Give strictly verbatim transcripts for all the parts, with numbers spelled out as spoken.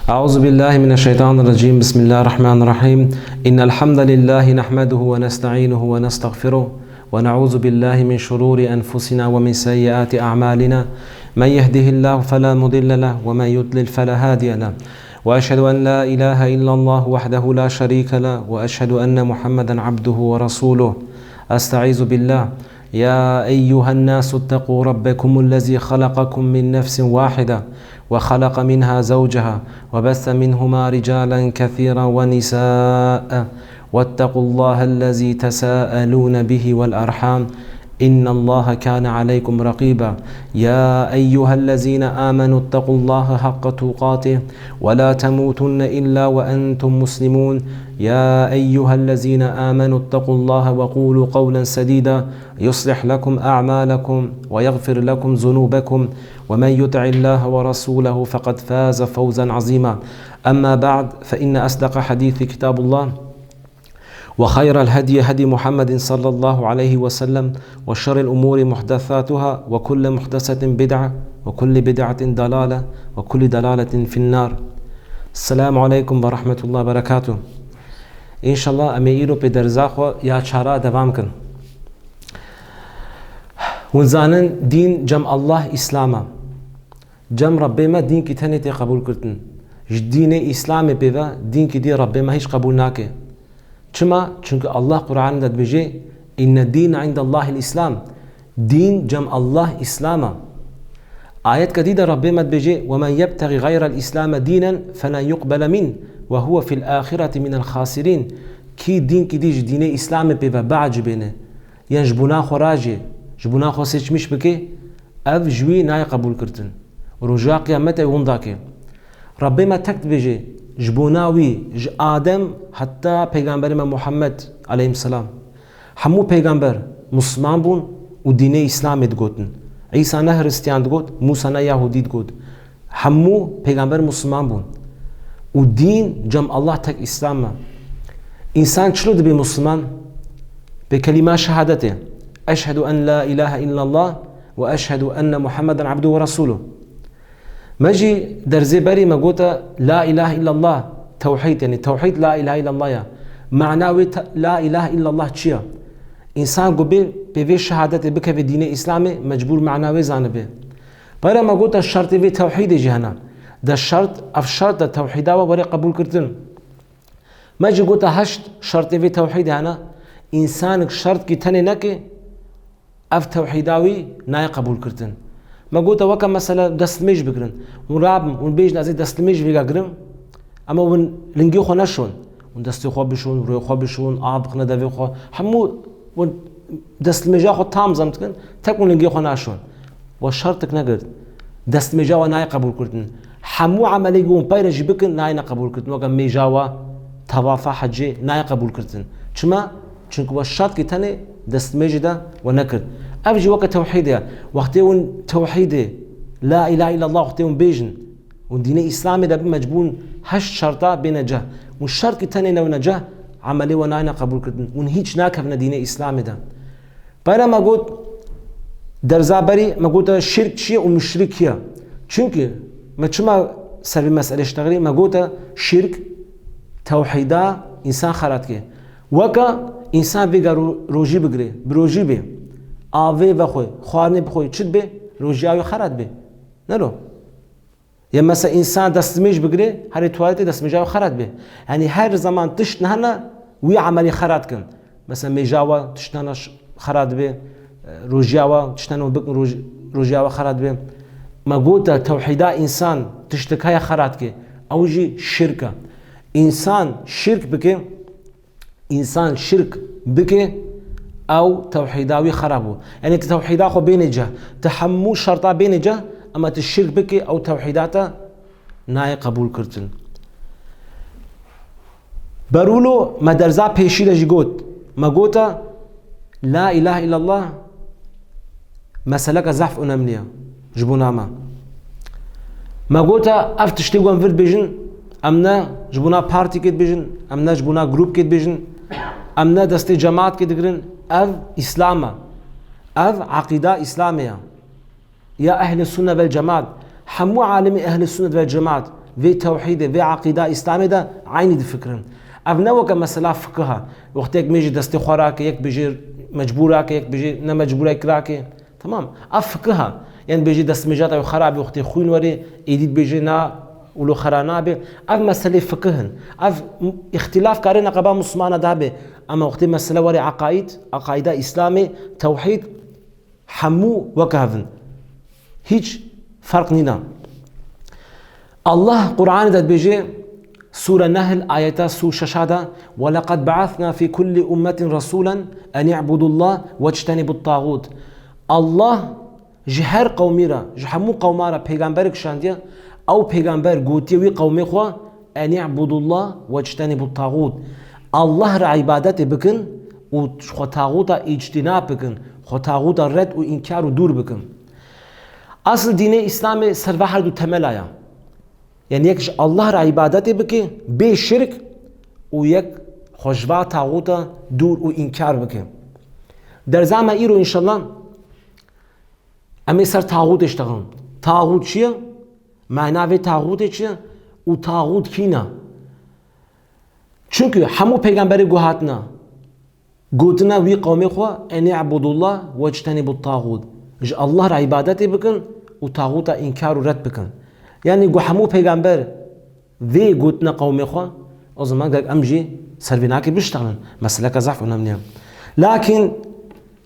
أعوذ بالله من الشيطان الرجيم. بسم الله الرحمن الرحيم. إن الحمد لله نحمده ونستعينه ونستغفره، ونعوذ بالله من شرور أنفسنا ومن سيئات أعمالنا. من يهده الله فلا مضل له، ومن يضلل فلا هادي له. وأشهد أن لا إله إلا الله وحده لا شريك له، وأشهد أن محمدا عبده ورسوله. أستعيذ بالله. يا أيها الناس اتقوا ربكم الذي خلقكم من نفس واحدة وخلق منها زوجها وبث منهما رجالا كثيرا ونساء واتقوا الله الذي تساءلون به والأرحام إن الله كان عليكم رقيبا. يا أيها الذين آمنوا اتقوا الله حق تقاته ولا تموتن إلا وأنتم مسلمون. يا أيها الذين آمنوا اتقوا الله وقولوا قولا سديدا يصلح لكم أعمالكم ويغفر لكم ذنوبكم ومن يطع الله ورسوله فقد فاز فوزا عظيما. أما بعد، فإن أصدق حديث كتاب الله، وخير الهدي هدي محمد صلى الله عليه وسلم، وشر الأمور محدثاتها، وكل محدثة بدعة، وكل بدعة ضلالة، وكل ضلالة في النار. السلام عليكم ورحمة الله وبركاته. إن شاء الله، em ê îro pê derza xwe ya çara devam kin. Hûn zanin, dîn cem Allah Îslam e. Cem Rebbê me dînkî tenê tê qebûl kirtin. Ji dînê Îslamê pê ve dînkî dî Rebbê me hîç qebûl nake. Çima? Çunke Allah Qur'an de dibêje, "Inne dîne indallahil Îslam." Dîn cem Allah Îslam e. Ayetka dî de Rebbê me dibêje, "Ve men yebtexî xeyrel Îslame dînen felen yuqbele min ve huve fil axireti minel xasirîn." Kî dînkî dî ji dînê Îslamê pê ve biecibêne, yan ji bona xwe rajê, ji bona xwe seçmiş bike, ev ji wî nayê qebûl kirtin. Roja Qiyametê winda ke. Rebbê me tek dibêje, ji bona wî, ji Adem heta Peygamberê me Muhammed aleyhisselam. Hemû peygamber Musliman bûn û dînê Îslamê digotin. Îsa ne Hristiyan digot, Mûsa ne Yahûdî digot. Hemû peygamber Musliman bûn. Û dîn cem Allah tek Îslam e. Însan çilo dibe Musliman? Bi kelîma şehadetê. Eşhedû en la ilahe illallah ve eşhedû enne Muhammeden abdû ve resûlû. Me jî derzê berî me gota la ilahe illallah, tewhîd, yanî tewhîd la ilahe illallah ya. Mana wê te-, la ilahe illallah çi ya? Însan ku bê pê vê şehadetê bikeve dînê Îslamê, mecbûr mana wê zanibe. Peyra me gota şertê vê tewhîdê jî hene. De şert, ev şert de tewhîda we were qebûl kirtin. Me jî gota heşt şertê vê tewhîdê hene. Însanik şertkî tenê neke, ev tewhîda wî nayê qebûl kirtin. Me gota weke mesela destmêj bigirin. Hûn rabin, hûn bêjin ez ê destmêj vêga girim. Ama hûn lingê xwe neşon. Hûn destê xwe bişon, rûyê xwe bişon, av bixine devê xwe. Hemû hûn destmêja xwe tam zem dikin, tek hûn lingê xwe naşon. We şertik negirt. Destmêja we nayê qebûl kirtin. Hemû emelê ku hûn peyre jî bikin, nayêne qebûl kirtin. Weke mêja we, tevafa hecê, nayê qebûl kirtin. Çima? Çunku we şertkî tenê destmêjê de we nekirt. Ev jî weke tewhîdê ye. Wextê hûn tewhîdê, la ilahe illallah, wextê hûn bêjin, hûn dînê Îslamê de bin, mecbûn heşt şerta bêne ceh. Hûn şertkî tenê newne ceh, emelê we nayêne qebûl kirtin. Hûn hîç nakevine dînê Îslamê de. Peyra me got, derza berî me gote şirk çi ye û muşrik kî ye? Çunki me çima ser vê meselê ştexilî? Me gote şirk, tewhîda însan xera dike. Weke însan vêga ro-, rojî bigire, bi rojî bê, avê vexwe, xwarinê bixwe, çi dibe? Rojiya wê xera dibe. Nero? Ya mesela însan destmêj bigire, herê tuwaletê destmêja wê xera dibe. Yanî her zeman tişt hene, wî emelî xera dikin. Mesela mêja we tişt hene ş-, xera dibe, e, rojiya we tişt hene bikin roj-, rojiya we xera dibe. Me gote tewhîda însan tiştik heye xera dike. Ew jî şirk e. Însan şirk bike, Însan şirk bike, ew tewhîda wî xera bû. Yanî tu tewhîda xwe bênê ceh, tu hemû şerta bênê ceh, ema tu şirk bike, ew tewhîda te nayê qebûl kirtin. Berûlo me derza pêşî de jî got. Me gote, la ilahe illallah, meseleke zehf önemli ye ji bona me. Me gote, ev tiştê ku em vir dibêjin, em ne ji bona partîkê dibêjin, em ne ji bona grûpkê dibêjin, em ne destê cematkê digirin. Ev Îslam e. Ev eqîda Îslamê ye. Ya Ehlî Sunne vel Cemaat. Hemû alimê Ehlî Sunne vel Cemaat Vê tewhîdê, vê eqîda Îslamê de eynî difikirin. Ev ne weke mesela fikiha. Wextê yek mêjî destê xwe rake, yek bêjê mecbûr rake, yek bêjê ne mecbûr e, rake. Tamam. Ev fikiha. Yanî bêjê destmêja te xera be, wextê xwîn were, êdî bêjê na, wilo xera nabe. Ev meselê fikih in. Ev îxtîlaf kare neqeba Muslimana de be. Ama wextê mesele were eqaîd, eqaîda Îslamê, tewhîd, hemû weke hev in. Hiç ferq nîna. Allah Qur'anê de dibêje, Sûre Nehl, ayeta sî û şeş de, "Ve leqed be'athna fî kulli ummetin resûlen en i'budullah vectenibut tağût." Allah ji her qewmî re, ji hemû qewma re pêgamberek şandiye, ew pêgamber gotiye wî qewmê xwe, "En i'budullah vectenibut tağût." Allah re îbadetê bikin û ji xwe taxûta îctînab bikin, xwe taxûta red û înkar û dûr bikin. Asl dînê Îslamê ser ve her du temela ya. Yanî yek ji Allah re îbadetê bike, bê şirk û yek xwe ji va taxûta dûr û înkar bike. Dersa me îro înşallah em ê ser taxûtê iştexilin. Taxût çi ye? Mana vê taxûtê çi ye? Û taxût kî ne? Çunku hemû pêgamberê ku hatine, gotine wî qewmê xwe, "En i'budullah vectenibut tağût." Ji Allah re îbadetê bikin û taxûta înkar û red bikin. Yanî ku hemû pêgamber vê gotine qewmê xwe, o zaman gerek em jî ser vê nakê biştexilin. Meseleke zehf önemli ye. Lakin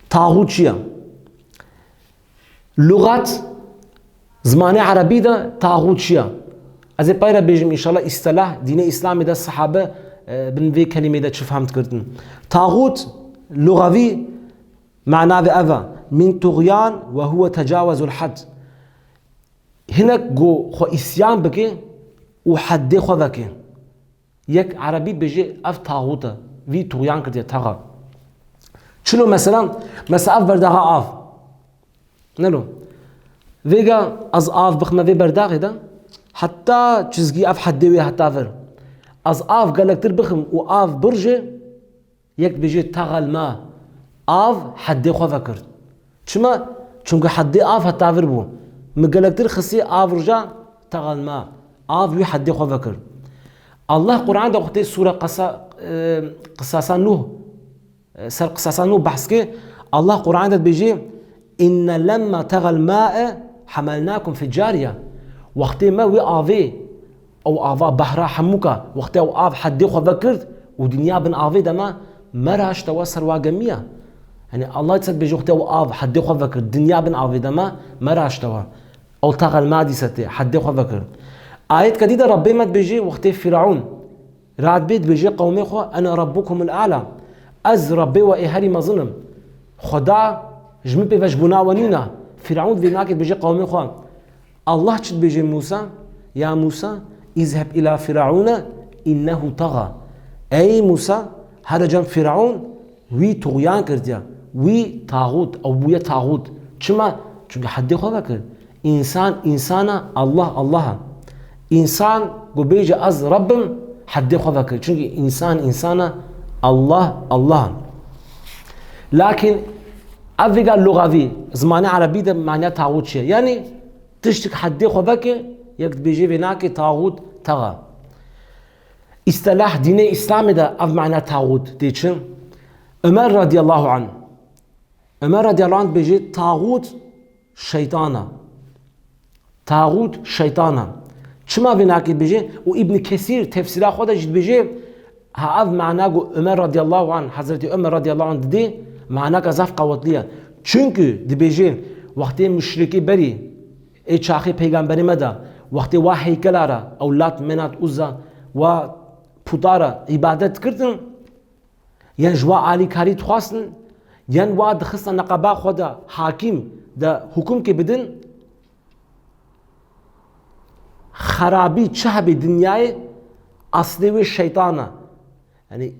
taxût çi ye? Lugat, zimanê erebî de taxût çi ye? Ez ê pey re bêjim, înşallah, îstelah, dînê Îslamê de, sehabe, e, bin vê kelîmê de çi fehm dikirtin. Taxût, lugavî, mana vê ev e. Min tuxyan ve huve tecawezul had. Hinek ku xwe îsyan bike û heddê xwe veke. Yek erebî dibêje ev taxût e. Vî tuxyan kiriye, taxa. Çilo mesela, mesela ev berdaxa av. Nelo. Vêga ez av bixime vê berdaxê de, heta çizgî ev heddê wê heta vir. Ez av gelektir bixim û av birje, yek dibêje taxal ma. Av heddê xwe vekir. Çima? Çunku heddê av heta vir bû. Min gelektir xisî, av rija, taxal ma. Av wî heddê xwe vekir. Allah Qur'an de wextê sûre Qesa-, e, Qisasa Nuh, e, ser Qisasa Nuh behs kir, Allah Qur'an de dibêje, "Inne lemma taxal ma'e hamalnakum fil cariye." Wextê me wê avê, ew ava behra hemûka, wextê ew av heddê xwe vekir û dinya bin avê de me, me raştewe ser wa gemiya. Yanî Allah dîse dibêje wextê ew av heddê xwe vekir, dinya bin avê de me, me raştewe. Ew taxal ma dîse tê, heddê xwe vekir. Ayet kedî de Rebbê me dibêje wextê Firaun radibê dibêje qewmê xwe, "Ene rabbukumul a'la." Ez Rebbê we ê herî mezin im. Xweda ji min pê ve ji bona we nîna. Firaun vê nakê dibêje qewmê xwe. Allah çi dibêje Mûsa? Ya Mûsa, izheb ila Firaune innehu taxa. Ey Mûsa, here cem Firaun, wî tuxyan kirdiye, wî taxût, ew bûye taxût. Çima? Çunke heddê xwe vekir. Însan, însan e, Allah, Allah e. Însan ku bêje ez Reb im, heddê xwe vekir. Çunke însan, însan e, Allah, Allah e. Lakin ev vêga lugavî, zimanê erebî de manya taxût çi ye? Yanî tiştik heddê xwe veke, yek dibêje vê nakê taxût, taxa. Îstelah, dînê Îslamê de ev mana taxût tê çi? Ömer radiyallahu anh. Ömer radiyallahu anh dibêje, taxût şeytan e. Taxût şeytan e. Çima vê nakê dibêje? Û Îbn Kesîr tefsîra xwe de jî dibêje, ha ev mana ku Ömer radiyallahu anh, Hezretî Ömer radiyallahu anh didê, manaka zaf qewetli ye. Çunku dibêje, wextê muşrikê berî, ê çaxê peygamberê me de, wextê wa heykela re, ew Lat, Menat, Uzza, wa puta re îbadet dikirtin, yan ji wa alîkarî dixwastin, yan wa dixistin neqeba xwe de hakîm de hukimkê bidin, xerabî çi hebe dinyayê, aslê wê şeytan e. Yanî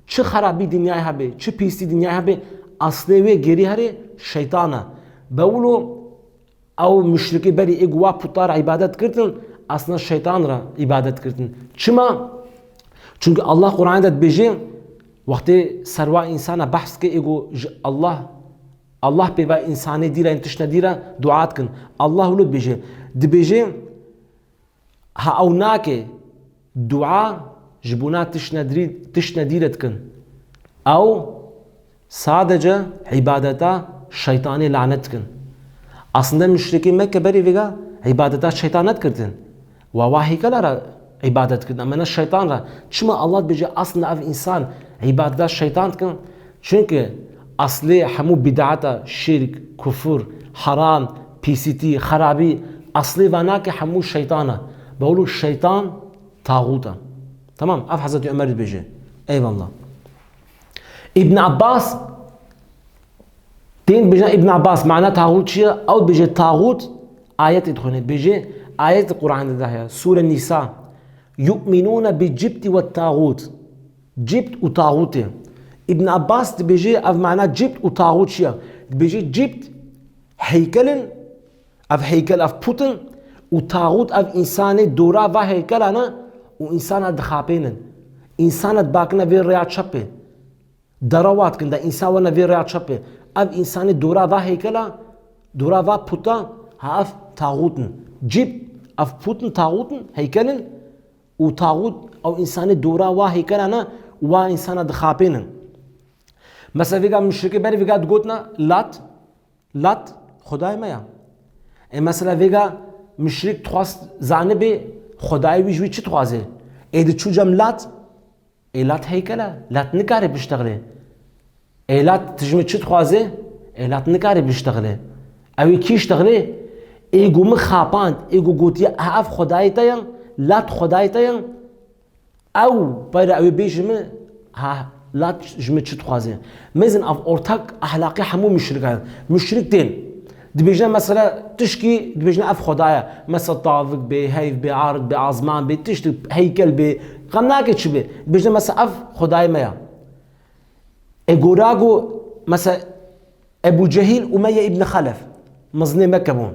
çi xerabî dinyayê hebe, çi pîsî dinyayê hebe, aslê wê gêrî herê şeytan e. Bewilo ew muşrikê berî ê ku wa puta re îbadet kirtin, aslında şeytan re îbadet kirtin. Çima? Çunke Allah Qur'anê de dibêje, wextê ser wa însana behs ke ê ku ji Allah, Allah pê ve însanê dî re, yên tiştine dî re dua dikin. Allah wilo dibêje. Dibêje, Ha ew nake dua ji bona tiştine dirî-, tiştine dîre dikin. Ew sadece îbadeta şeytanê lanet dikin. Aslında müşrikê Mekke berî vêga îbadeta şeytan nedikirtin. Wa wa heykela re îbadet dikin, ama ne şeytan re. Çima Allah dibêje aslında ev insan îbadeta şeytan dikin? Çünkü aslê hemû bid'ata, şirk, kufur, haram, pîsîtî, xerabî, aslê va nake hemû şeytan e. Bawlo şeytan taxût e. Tamam, ev Hezretî Ömer dibêje. Eyvallah. Îbn Abbas, tên dibêjin Îbn Abbas, mana taxût çi ye? Ew dibêje taxût, ayetê dixwîne. Dibêje, ayet Qur'an de heye. Sûre Nîsa. Yu'minûne bi cibti we taxût. Cibt û taxûtê. Îbn Abbas dibêje, ev mana cibt û taxût çi ye? Dibêje cibt heykel in, ev heykel, ev pût in, û taxût ev însanê dora va heykela ne û însana dixapênin. Însana dibakine vê rêya çepê. Dera wa dikin de însan wene vê rêya çepê. Ev însanê dora va heykela, dora va pûta, ha ev taxût in. Cibt, ev pût in, taxût in, heykel in, û taxût ew însanê dora wa heykela ne, wa însana dixapênin. Mesela vêga müşrikê berî vêga digotina Lat, Lat xwedayê me ya. Ê mesela vêga müşrik dixwast zanibê xwedayê wî ji wî çi dixwazê. Ê diçû cem Lat, ê Lat heykel e, Lat nikare biştexilê. Ê Lat tu ji min çi dixwazê? Ê Lat nikare biştexilê. Ew ê kî ştexilê? Ê ku min xapand, ê ku gotiye, ha ev xwedayê te ye, Lat xwedayê te ye. Ew peyre ew ê bêje min, ha Lat ji min çi dixwazê? Mezin ev ortak ahlaqê hemû müşrikan. Müşrik tên. Dibêjine mesela tişkî, dibêjine ev xwedaya. Mesela tavik bê, heyv bê, arid bê, azman bê, tişt heykel bê, xem nake çi bê. Dibêjine mesela ev xwedayê me ya. E gora ku, mesela, Ebu Cehîl Umeyye îbn Xelef, mezinê Mekke bû.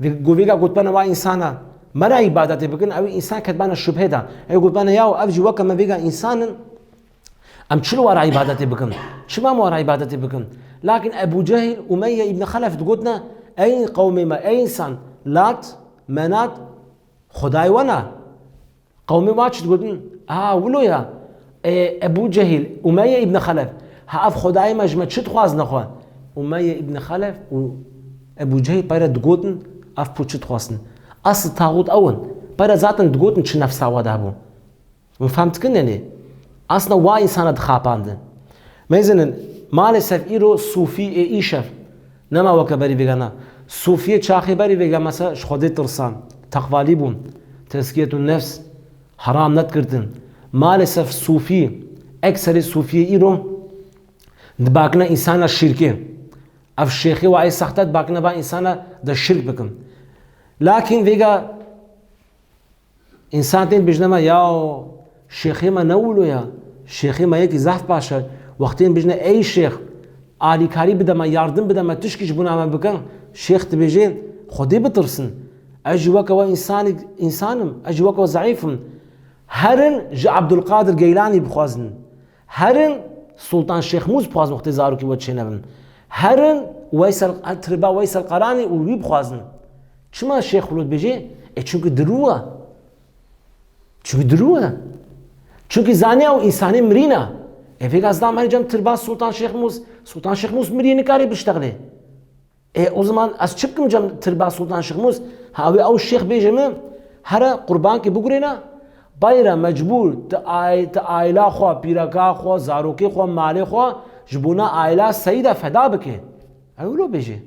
Vê-, ku vêga gotbene wa însana, me re îbadetê bikin, ew însan ketbane şubhê de. Ew gotbene, yaw, ev jî weke me vêga însan in, em çi li wa re îbadetê bikin? Çima em wa re îbadetê bikin? Lakin Ebu Cehîl Umeyye îbn Xelef digotine, ey qewmê me, ey însan, Lat, Menat, xwedayê we ne. Qewmê wa çi digotin? Ha, wilo ya. E, Ebu Cehîl, Umeyye îbn Xelef. Ha, ev xwedayê me ji me çi dixwazine xwe? Umeyye îbn Xelef û Ebu Cehîl peyre digotin, ev pû çi dixwastin? Asl taxût ew in. Peyre zaten digotin çi nefsa we de hebû. Hûn fehm dikin, yanî? Aslında wa însana dixapandin. Meyzinin, maalesef îro sûfî ê îşev nema weke berî vêga na. Sûfiyê çaxê berî vêga mesela ji Xwedê tirsan, teqvalî bûn, tezkiyetun nefs, heram nedikirtin. Maalesef sûfî, ekserê sûfiyê îro dibakine însana şirkê. Ev şêxê wa ê sexte dibakine va însana de şirk bikin. Lakin vêga Însan tên bêjne me, ya şêxê me ne wilo ya, şêxê me yekî zehf baş e. Wextên bêjne, ey şêx, alîkarî bide me, yardim bide me, tişkî ji bona me bikin. Şêx dibêje, Xwedê bitirsin. Ez jî weke we însanî, însan im, ez jî weke we zeîf im. Herin ji Abdulkadir Geylanî bixwazin. Herin Sultan Şêxmûs bixwazin wextê zarokê we çênebin. Herin Weysel, tirba Weysel Qaranî û wî bixwazin. Çima Şêx Xulûd bêjê? E, çunku dirû e. Çunku dirû e. Çunku zanî ew însanê mirîn e. E, vêga zidam herî cem tirba Sultan Şêxmûs. Sultan Şêxmûs mirî, nikare biştexilê. E, o zaman ez çi bikim cem tirba Sultan Şêxmûs? Ha, wê ew şêx bêje min, here qurbankê bigurêne, bayre mecbûr ti ay-, ti aila xwe, pîreka xwe, zarokê xwe, malê xwe ji bona aila seyîda feda bike. Ew wilo bêje.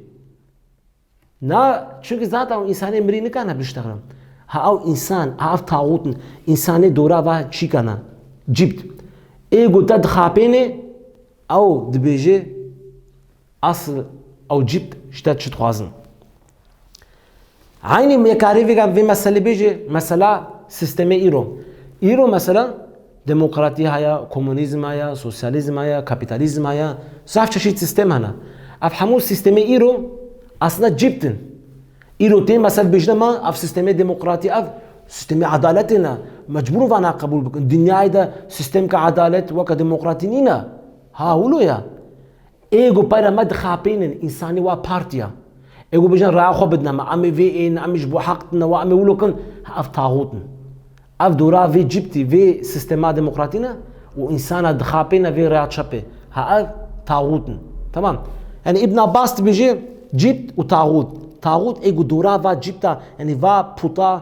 Na, çunki zaten ew însanê mirî nikane biştexilin. Ha ew însan, ha ev taxût in, însanê dora va çîkana, cibt. Ê ku te dixapênê, ew dibêje, asl ew cibt ji te çi dixwazin. Eynî me karê vê, vê meselê bêje, mesela sîstemê îro. Îro mesela demokratî haya, komunîzm haya, sosyalîzm haya, kapîtalîzm haya, zaf çeşît sîstem hene. Ev hemû sîstemê îro aslında cibt in. Îro tê mesela bêjine me, ev sîstemê demokratî, ev sîstemê edaletê ne. Mecbûr vana qebûl bikin. Dinyayê de sîstemke edalet weke demokratî nîne. Ha, wilo ya. Ê ku peyre me dixapênin, însanî wa partiya. Ê ku bêjin raya xwe bidine me, em ê vê ên, em ê ji bo heq tine we, em ê wilo kin, ev taxût in. Ev dora vê cîptî, vê sîstema demokratî ne û însana dixapêne vê raya çepê. Ha ev taxût in. Tamam. Yani Îbn Abbas dibêje cîpt û taxût. Taxût ê ku dora va cîpta, yani va puta,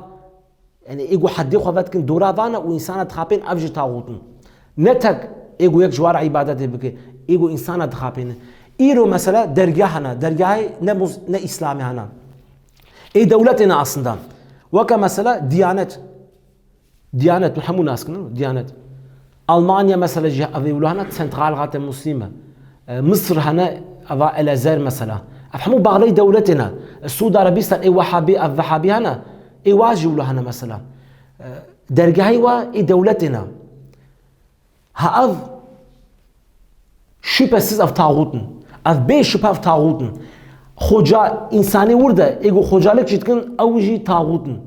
yani ê ku heddê xwe vedikin dora vane û însana dixapên, ev jî taxût in. Ne tek ê ku yek ji wan re îbadetê bike, ê ku însana dixapêne. Îro mesela dergah hene, dergahê ne muz-, ne îslamê hene. Ê dewletê ne aslında. Weke mesela Diyanet. Diyanet, tu hemû nas kin, Diyanet. Almanya mesela jî ev ê wilo hene, Zentralrate Muslime. E, Misir hene, eva El Ezer mesela. Ev hemû bağleyî dewletê ne. E, Suud Arabistan, ê Wehabî, ev Wehabî hene. Ê wa jî wilo hene mesela. E, dergehê wa ê dewletê ne. Ha ev şüphesiz ev taxût in. Ev bê şüphe ev taxût in. Xoca, însanê wir de, ê ku xocalik jî dikin, ew jî taxût in.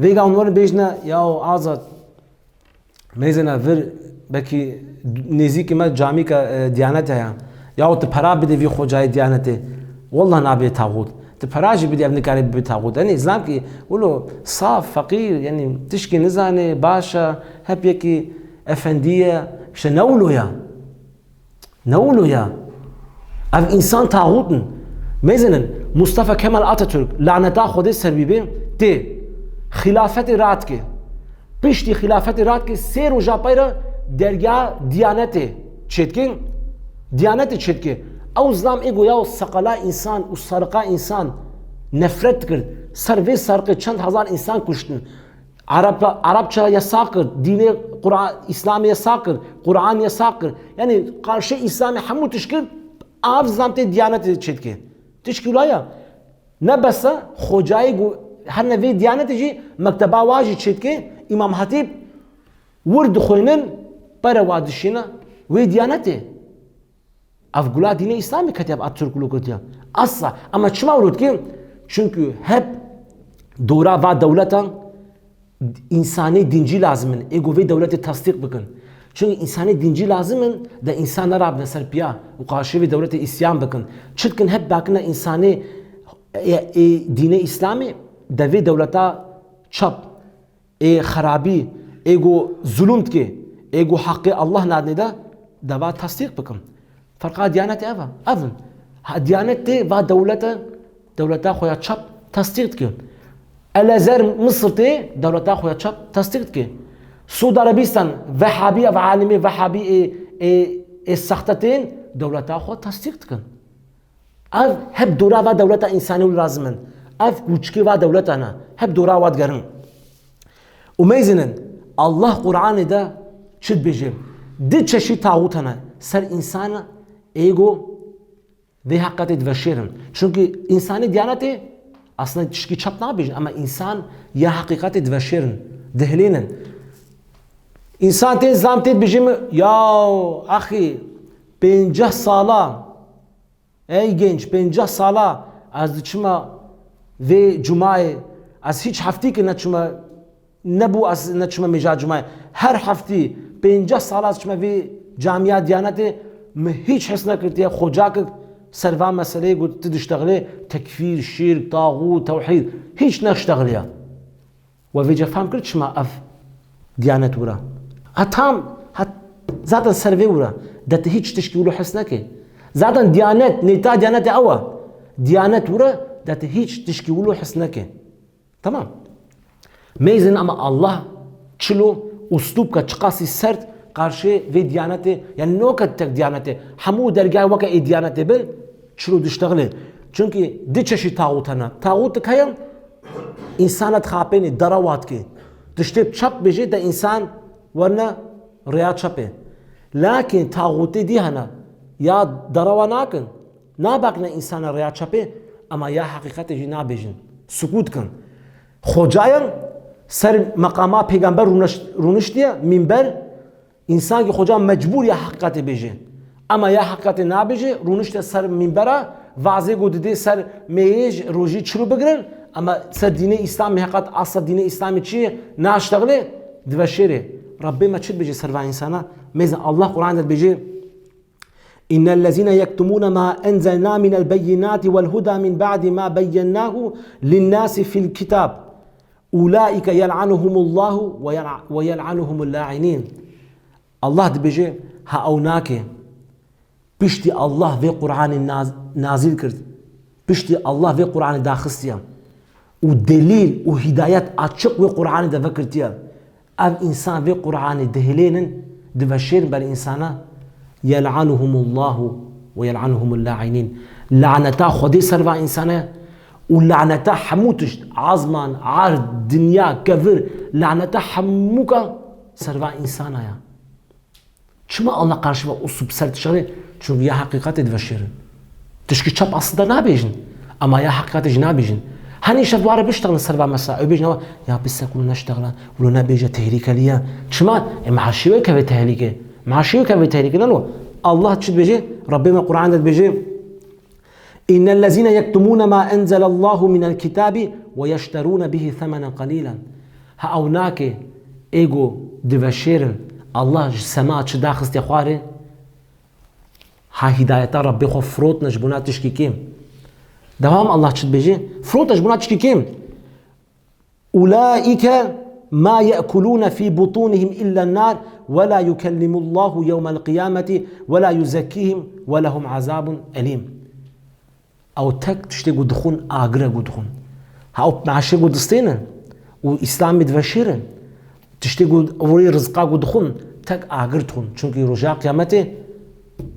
Vêga hûn werin bêjine, ya Azad, mêzena vir, belkî nêzîkî me camîka, e, Diyanet heye. Ya tu pera bidê vî xocayê Diyanetê. Wallah nabê taxût. Tu pera jî bidê, ev nikare bibe taxût. Yanî, zam ki, wilo saf, feqîr, yanî, tişkî nizane, baş e, hep yekî efendî ye. İşte ne wilo ya. Ne wilo ya? Ev însan taxût in. Mêzinin, Mustafa Kemal Atatürk, laneta Xwedê ser wî bê, tê xilafetê radike. Piştî xilafetê radike, sê roja pey re dergeha Diyanetê çêdike. Diyanetê çêdike. Ew zam ê goya û seqala însan û serqa însan nefret dikir. Ser vê serqê çend hezar însan kuştin. Arap, Arapça yasak kir, dînê Qur'an, Îslamê yasak kir, Qur'an yasak kir. Yanî qarşê Îslamê hemû tişt kir, av zam tê Diyanetê çêdike. Tişkî wila ya. Ne bes e, xocayê ku hene vê Diyanetê jî mekteba wa jî çêdike, Îmam Hatîb wir dixwînin, pere wa dişîne wê Diyanetê. Ev gula dînê Îslamê ketiye, ev Atatürk wilo ketiye. Asla. Ama çima wilo dike? Çünkü hep dora va dewletan însanê dîncî lazim in. Ê ku vê dewletê tasdîq bikin. Çünkü însanê dîncî lazim in, de însan nerabine ser piya û qarşî vê dewletê îsyan bikin. Çi dikin, hep bakine însanê, ê, ê, dînê Îslamê de vê dewleta çap. Ê xerabî, ê ku zulum dike, ê ku heqê Allah nadine de, de va tasdîq bikim. Ferqa Diyanetê ev e. Ev in. Ha, Diyanet tê va dewlete, dewleta xwe ya çap tasdîq dike. El Ezer Misir tê dewleta xwe ya çap tasdîq dike. Suud Arabistan, Vehabî, ev alimê Vehabî ê, ê, ê sexte tên dewleta xwe tasdîq dikin. Ev hep dora va dewleta însanî û lazim in. Ev kûçikê va dewleta ne. Hep dora wa digerin. Û meyzinin, Allah Qur'anê de çi dibêje? Di çeşî taxût hene. Ser însan ê ku vê heqîqetê diveşêrin. Çünkü însanê Diyanetê aslında tişkî çap nabêjin, ama însan ya heqîqetê diveşêrin, dihilênin. Însan tên zam tê dibêje mi, ya axî, pênceh sala Ey genç, pênceh sala ez diçime vê cumayê, ez hiç heftîkê neçime, nebû ez neçime mêja cumayê. Her heftî, pênceh sala ez diçime vê camiya Diyanetê, min hiç his nekirtiye, xocakek ser va meseleyê got, tu diştexilê, tekfîr, şirk, taxût, tewhîd, hiç neştexiliye. We vê cefam kir, çima ev Diyanet wira? Ha tam, ha zaten ser vê wira. De tu hiç tişkî wilo his neke. Zaten Diyanet, nêta Diyanetê ew e. Diyanet wira, de tu hiç tişkî wilo his neke. Tamam. Meyzin ama Allah çilo uslûbka çiqasî sert qarşê vê Diyanetê, yani noke tek Diyanetê, hemû dergah weke ê Diyanetê bin, çilo diştexilê. Çünkü di çeşî taxût hene. Taxût dike ya, însana dixapênê, derewa dike. Tiştê çep bêjê de însan werine rêya çepê. Lakin taxûtê dî hene. Ya derewa nakin. Nabakne însana rêya çepê, ama ya heqîqetê jî nabêjin. Sukût kin. Xocayan ser meqama pêgamber rûneş-, rûniştiye, mînber, Însankî xoca mecbûr ya heqîqetê bêje. Ema ya heqîqetê nabêje, rûnişte ser mînbera, vazê ku didê ser mêj rojî çilo bigirin, ema ser dînê Îslamê heqîqet asla dînê Îslamê çi ye, naştexilê, diveşêrê. Rebbê me çi dibêje ser va însana? Mêzin Allah Qur'an de dibêje, إن الذين يكتمون ما أنزلنا من البينات والهدى من بعد ما بيناه للناس في الكتاب أولئك يلعنهم الله ويلع-، ويلعنهم اللاعنين. Allah dibêje, ha ew nake. Piştî Allah vê Qur'anê naz-, nazîl kir. Piştî Allah vê Qur'anê daxistiye û delîl û hîdayet açiq wê Qur'anê de vekirtiye, ev însan vê Qur'anê dihêlênin, diveşêrin ber însana, yel'anuhumullahu ve yel'anuhumul la'inin. Laneta Xwedê ser va însana ye û laneta hemû tişt, azman, erd, dinya, kevir, laneta hemûka ser va însana ye. Çima Allah qarşî ve uslup ser dişarê? Çünkü ya heqîqatê diveşêrin. Tişkî çap aslında nabêjin. Ama ya heqîqatê jî nabêjin. Hani şev ware biştexilin ser va mesela. Ew bêjin, ya pis e ku neştexile, wilo nebêje, tehlikeli ye. Çima? E, meaşê wê keve tehlike. Meaşê wê keve tehlike, nano? Allah çi dibêje? Rabbê me Qur'an de dibêje, إن الذين يكتمون ما أنزل الله من الكتاب ويشترون به ثمنا قليلا. Ha ew nake, ê ku diveşêrin, Allah ji sema çi daxistiye xwarê, ha hîdayeta Rabbê xwe firotne ji bona tişkî kêm. Dewam Allah çi dibêje? Firotne ji bona tişkî kêm. أولئك ما يأكلون في بطونهم إلا النار ولا يكلمهم الله يوم القيامة ولا يزكيهم ولهم عذاب أليم. Ew tek tiştê ku dixwin, agir e ku dixwin. Ha ew meaşê ku distênin û Îslamê diveşêrin, tiştê ku, ew rê rizqa ku dixwin, tek agir dixwin. Çunkî roja qiyametê,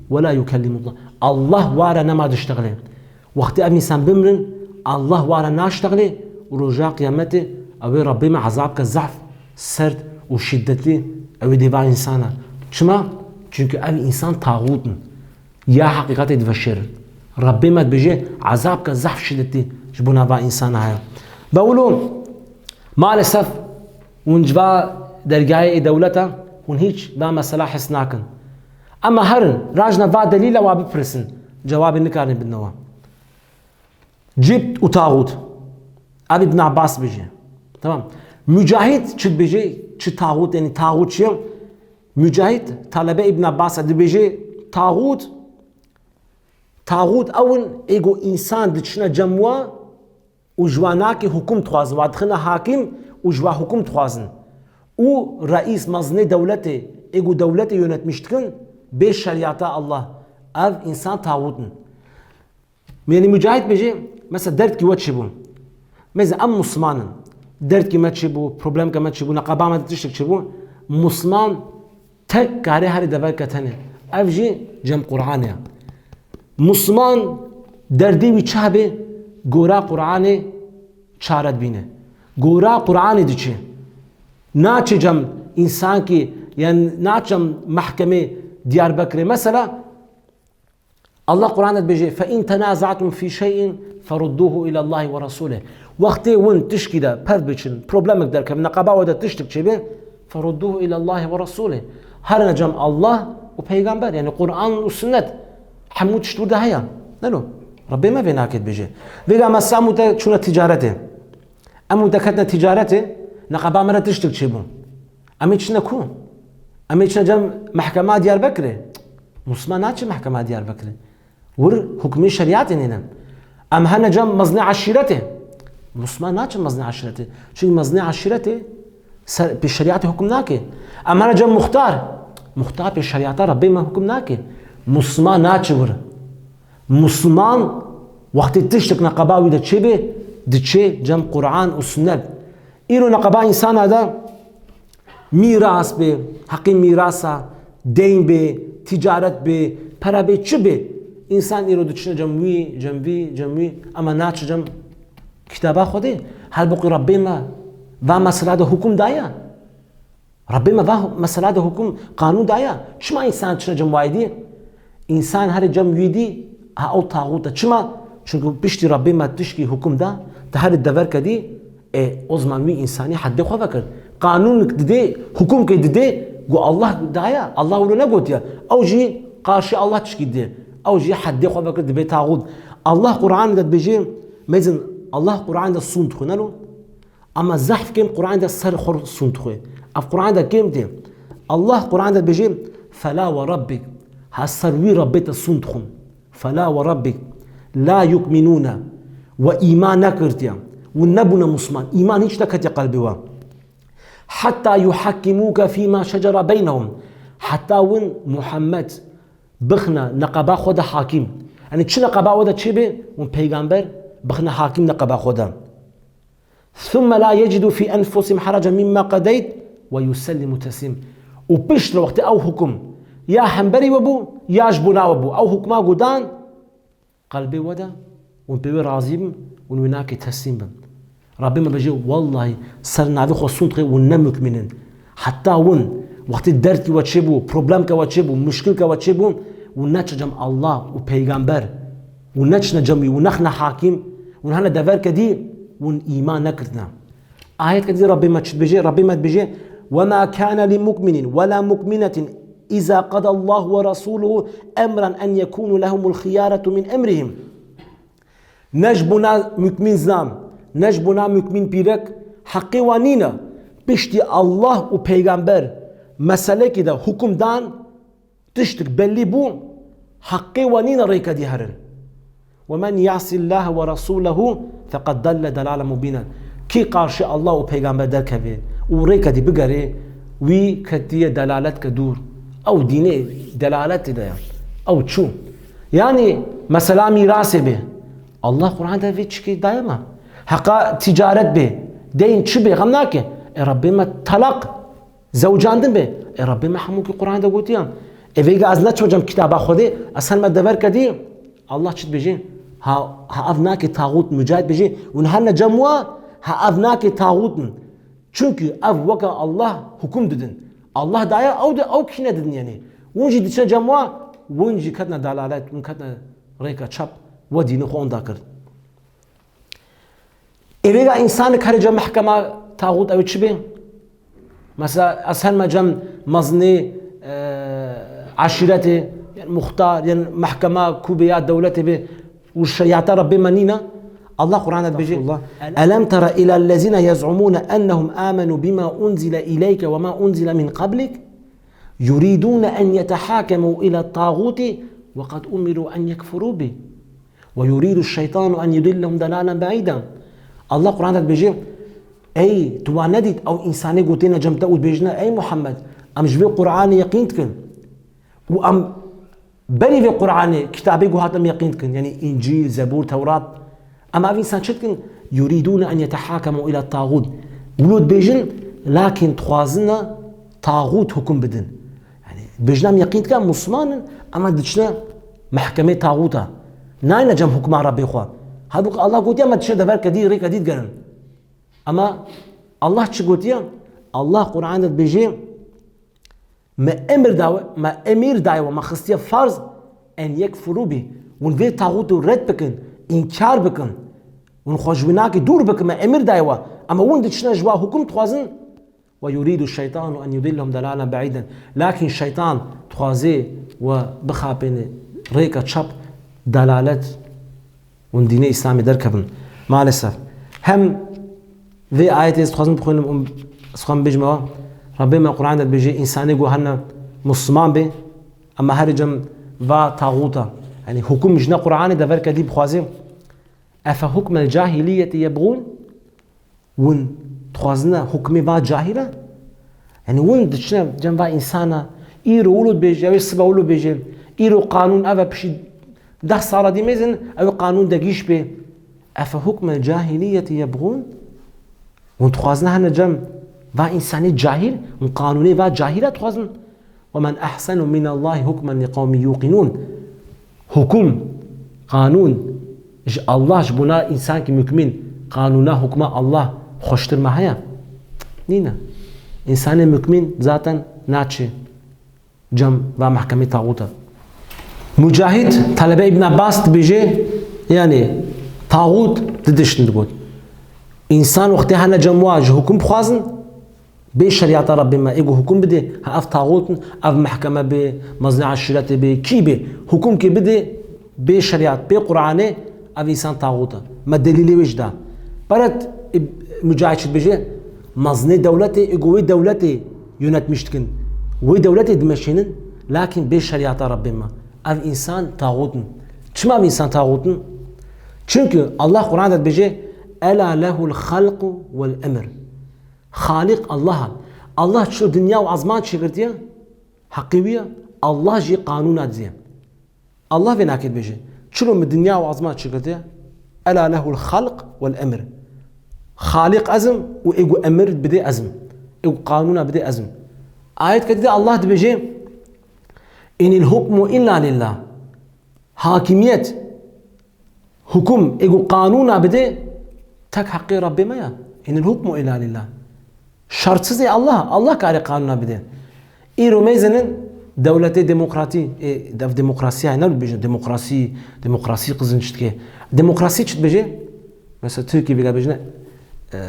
ولا يكلمهم الله. Allah ware nema diştexilê. Wextê ev însan bimrin, Allah ware naştexilê û roja qiyametê ew ê Rabbê me ezab ke zehf, sert û şiddetli, ew ê dê va însana. Çima? Çünkü ev însan taxût in. Ya heqîqatê diveşêrin. Rabbê me dibêje, ezab ke zehf şiddetî ji bona va însana heye. Be wilo, maalesef, hûn ji va dergahê ê dewleta, hûn hîç va mesela his nakin. Ema herin, rajne va delîla wa bipirsin, cewabê nikarin bidine wa. Cibt û taxût. Ev Îbn Abbas dibêje. Tamam. Mücahid çi dibêje? Çi taxût, yani taxût çi ye? Mücahid, talebe Îbn Abbas e, dibêje, taxût, taxût ew in ê ku însan diçine cem wa û ji wa nake hukum dixwazin, wa dixine hakim û ji wa hukum dixwazin. Û reîs, mezinê dewletê, ê ku dewletê yönetmiş dikin, bê şeriyata Allah. Ev însan taxût in. Yanî Mücahid bêje, mesela derdkî we çi bû? Mesela em Musliman in. Derdkî me çi bû, problemke me çi bû, neqeba me de tiştek çi bû? Musliman tek kare herî dever ke tenê. Ev jî cem Qur'anê ye. Musliman derdê wî çi hebe, gora Qur'anê çare dibîne. Gora Qur'anê diçe. Naçe cem însankî, yani naçe cem mehkemê Diyarbekirê. Mesela, Allah Qur'an de dibêje, فإن تنازعتم في شيء فردوه إلى الله ورسوله. Wextê hûn tişkî de pev biçin, problemek derkevin, neqeba we de tiştik çêbe, فردوه إلى الله ورسوله. Herine cem Allah û peygamber, yani Qur'an û sünnet. Hemû tişt wir de heye. Neno. Rabbê me vê nake dibêje. Vêga me sa mûte çûne ticaretê. Em û deketine ticaretê, neqeba me re tiştik çêbû. Em ê çine ku? Em ê çine cem mehkema Diyarbekirê. Musliman naçe mehkema Diyarbekirê. Wir hukmê şeriyatê nêne. Em hene cem mezinê eşîretê. Musliman naçe mezinê eşîretê. Çünkü mezinê eşîretê ser, pê şeriyatê hukum nake. Em hene cem muxtar. Muxtar pê şeriyata Rabbê me hukum nake. Musliman naçe wir. Musliman wextê tiştek neqeba wî de çêbe, diçe cem Qur'an û sünnet. Îro neqeba însana de mîras be, heqê mîrasa, deyn be, ticaret be, pere be, çi be, însan îro diçine cem wî, cem vî, cem wî, ema naçe cem kitaba Xwedê. Halbukî Rabbê me va mesela de hukum daye. Rabbê me va mesela de hukum, qanûn daye. Çima însan çine cem wayê dî? Însan herê cem wî dî, ha ew taxût e. Çima? Çünkü piştî Rabbê me tişkî hukum da, te herê dever kedî, e, o zaman wî însanî heddê xwe vekir. Qanûnik didê, hukumkê didê, ku Allah daye, Allah wilo negotiye. Ew jî qarşî Allah tişkî didê. Ew jî heddê xwe vekir, dibe taxût. Allah Qur'an de dibêje, mezin Allah Qur'an de sûnd xwe nelo. Ama zehf kêm Qur'an de ser xwe sûnd xwe. Ev Qur'an de kêm tê. Allah Qur'an de dibêje, فلا وربك Ha ser wî Rebbê te sûnd dixwin. Fela we Rebbik la yukminûne. We îman nekirtiye. Û nebûne Musliman. Îman hîç neketiye qelbê we. Heta yuhakkimûke fîma şecere beynehum. Heta win Muhammed bixne neqeba xwe de hakîm. Yanî çi neqeba we de çêbe, win peygamber bixne hakîm neqeba xwe de. Thumme la yecidû fî enfusihim herecen mimma qedeyt ve yusellimû teslîm. Û piştre wextê ew hukum ya hemberî we bû, ya ji bona we bû. Ew hukma ku dan, qelbê we de, hûn pê wê razî bin, hûn wê nakê teslîm bin. Rabbê me bêje, wellahî ser navê xwe sûnd dixê, hûn ne mukmîn in. Heta hûn, wextê derdkî we çêbû, problemke we çêbû, muşkilke we çêbû, hûn neçine cem Allah û peygamber, hûn neçine cem wî, hûn nexine hakîm, hûn hene deverke dî, hûn îman nekirtine. Ayetke dî Rabbê me çi dibêje? Rabbê me dibêje, "Ve ma kâne li mukminin ve la mukminetin izâ qadallahu ve rasûluhu emran en yekûnu lehumul xiyâretu min emrihim." Ne ji bona mukmîn zilam, ne ji bona mukmîn pîrek heqê wan nîne. Piştî Allah û peygamber meselekî de hukum dan, tiştik belî bû, heqê we nîne rêke dî herin. "Ve men ya'sillâhe ve rasûlehu feqad dalle delâlen mubînen." Kî qarşî Allah û peygamber derkeve û rêke dî bigere, wî ketiye delaletke dûr. Ew dînê delaletê de ye. Ew çû. Yanî mesela mîrasê bê. Allah Quran de vê çikê daye me. Heqa ticaret bê. Deyn çi bê? Xem nake. E, Rabbê me talaq. Zewcandin be. E, Rabbê me hemûkî Quran de gotiyan. E, vêga ez neçim cem kitaba Xwedê, ez her me dever kedî. Allah çi dibêje? Ha, ha ev nake taxût, Mücahit bêje. Hûn her ne cem wa, ha ev nake taxût in. Çunkî ev weke Allah hukum didin. Allah daye ew de, ew kîne didin yani. Hûn jî diçine cem wa, hûn jî ketine dalalet, hûn ketine rêka çap, we dînê xwe onda kir. Ê vêga însanek here cem mehkema taxût ew çi bê? Mesela ez her me cem mezinê, e, eşîretê, yan muxtar, yan mehkema ku bê ya dewletê bê û şerîeta Rebbê me nîne. Allah Quran de dibêje, Estağfurullah. "Elem tera ilellezîne yez'umûne ennehum amenû bîma unzile ileyke ve ma unzile min qablik, yurîdûne en yetehakemû ile tağûtî ve qad umirû en yekfurû bî." "Ve yurîdu şeytanu en yudillehum delalen be'îda." Allah Quran de dibêje, ey, tu wan nedît, ew însanê gotêne cem te û dibêjine, ey Muhammed, em ji vê Quranê yeqîn dikin. Û em berî vê Quranê, kitabê ku hat em yeqîn dikin, yanî Încîl, Zebûr, Tewrat. Em ev însan çi dikin? Yurîdûne en yetehakemû île tağût. Wilo dibêjin, lakin dixwazine taxût hukum bidin. Yani, dibêjin em yeqîn dikin, em Musliman in, ama diçine mehkemê taxûta. Nayne cem hukma Rabbê xwe. Halbuki Allah gotiye, me diçine dever kedî, rê kedî digerin. Ama Allah çi gotiye? Allah Quran de dibêje, me emir dawe, me emir daye we, me xistiye farz, en yekfuru bî. Hûn vê taxûtê red bikin, înkar bikin. Hûn xwe ji wî nakê dûr bikin, me emir daye we. Ama hûn diçine ji wa hukum dixwazin, "Ve yurîdu şeytanu en yudillehum delalen be'îden." Lakin şeytan dixwaze we bixapêne rêka çap, delalet, hûn dînê Îslamê derkevin. Maalesef. Hem vê ayetê ez dixwazim bixwînim û ez dixwazim bêjim ewa, Rabbê me Quran de dibêje, însanê ku hene Musliman bê, ama herî cem va taxûta. Yani hukum ji ne Quranê dever kedî bixwaze. Efe hukmel cahiliyeti yebğûn? Hûn dixwazine hukmê va cahîla? Yani hûn diçine cem va însana, îro wilo dibêje, ew ê sibe wilo bêje, îro qanûn ev e, piştî deh sala dî mêzin, ew ê qanûn degîş bê. Efe hukmel cahiliyeti yebğûn? Hûn dixwazine hene cem va însanê cahîl, hûn qanûnê va cahîla dixwazin? "Ve men ehsenu minallahi hukmen li qewmin yuqinûn." Hukum, qanûn ji Allah, ji bona însankî mukmîn, qanûna hukma Allah xweştir me heye? Nîne. Însanê mukmîn zaten naçe cem va mehkemê taxûta. Mucahid, talebe Îbn Abbas dibêje, yani taxût di tiştin digot. Însan wextê hene cem wa ji hukum bixwazin, bê şerîeta Rebbê me, ê ku hukum bidê, ha ev taxût in, ev mehkeme bê, mezinê eşîretê bê, kî bê, hukum kê bidê, bê şerîet, bê Quranê, ev însan taxût e. Me delîlê wê jî da. Peret, e, Mucahid çi dibêje? Mezinê dewletê, ê ku wê dewletê yönetmiş dikin. Wê dewletê dimeşînin, Lakin bê şeriyata Rabbê me. Ev însan taxût in. Çima ev însan taxût in? Çimkî Allah Quran de dibêje, "Ela lehul xalqu wel emr." Xaliq Allah e. Allah çilo dinya û ezman çêkirtiye, heqê wî ye. Allah jî qanûna diye. Allah vê nakê dibêje. Çilo min dinya û ezman çêkirtiye? Ela lehul xalq wel emr. Xaliq ez im û ê ku emir bidê ez im. Ê ku qanûna bidê ez im. Ayet ketî de Allah dibêje, "Inil hukmu illa lillah." Hakimiyet, hukum, ê ku qanûna bidê, tek heqê Rabbê me ya. "Inil hukmu illa lillah." Şertsiz ê Allah, Allah karê qanûna bidê. Îro mêzinin dewletê demokratî, ê, dev demokrasiya, ne bêjin demokrasî, demokrasî qizin çi dike. Demokrasî çi dibêje? Mesela Tirkî vîga bêjine, e,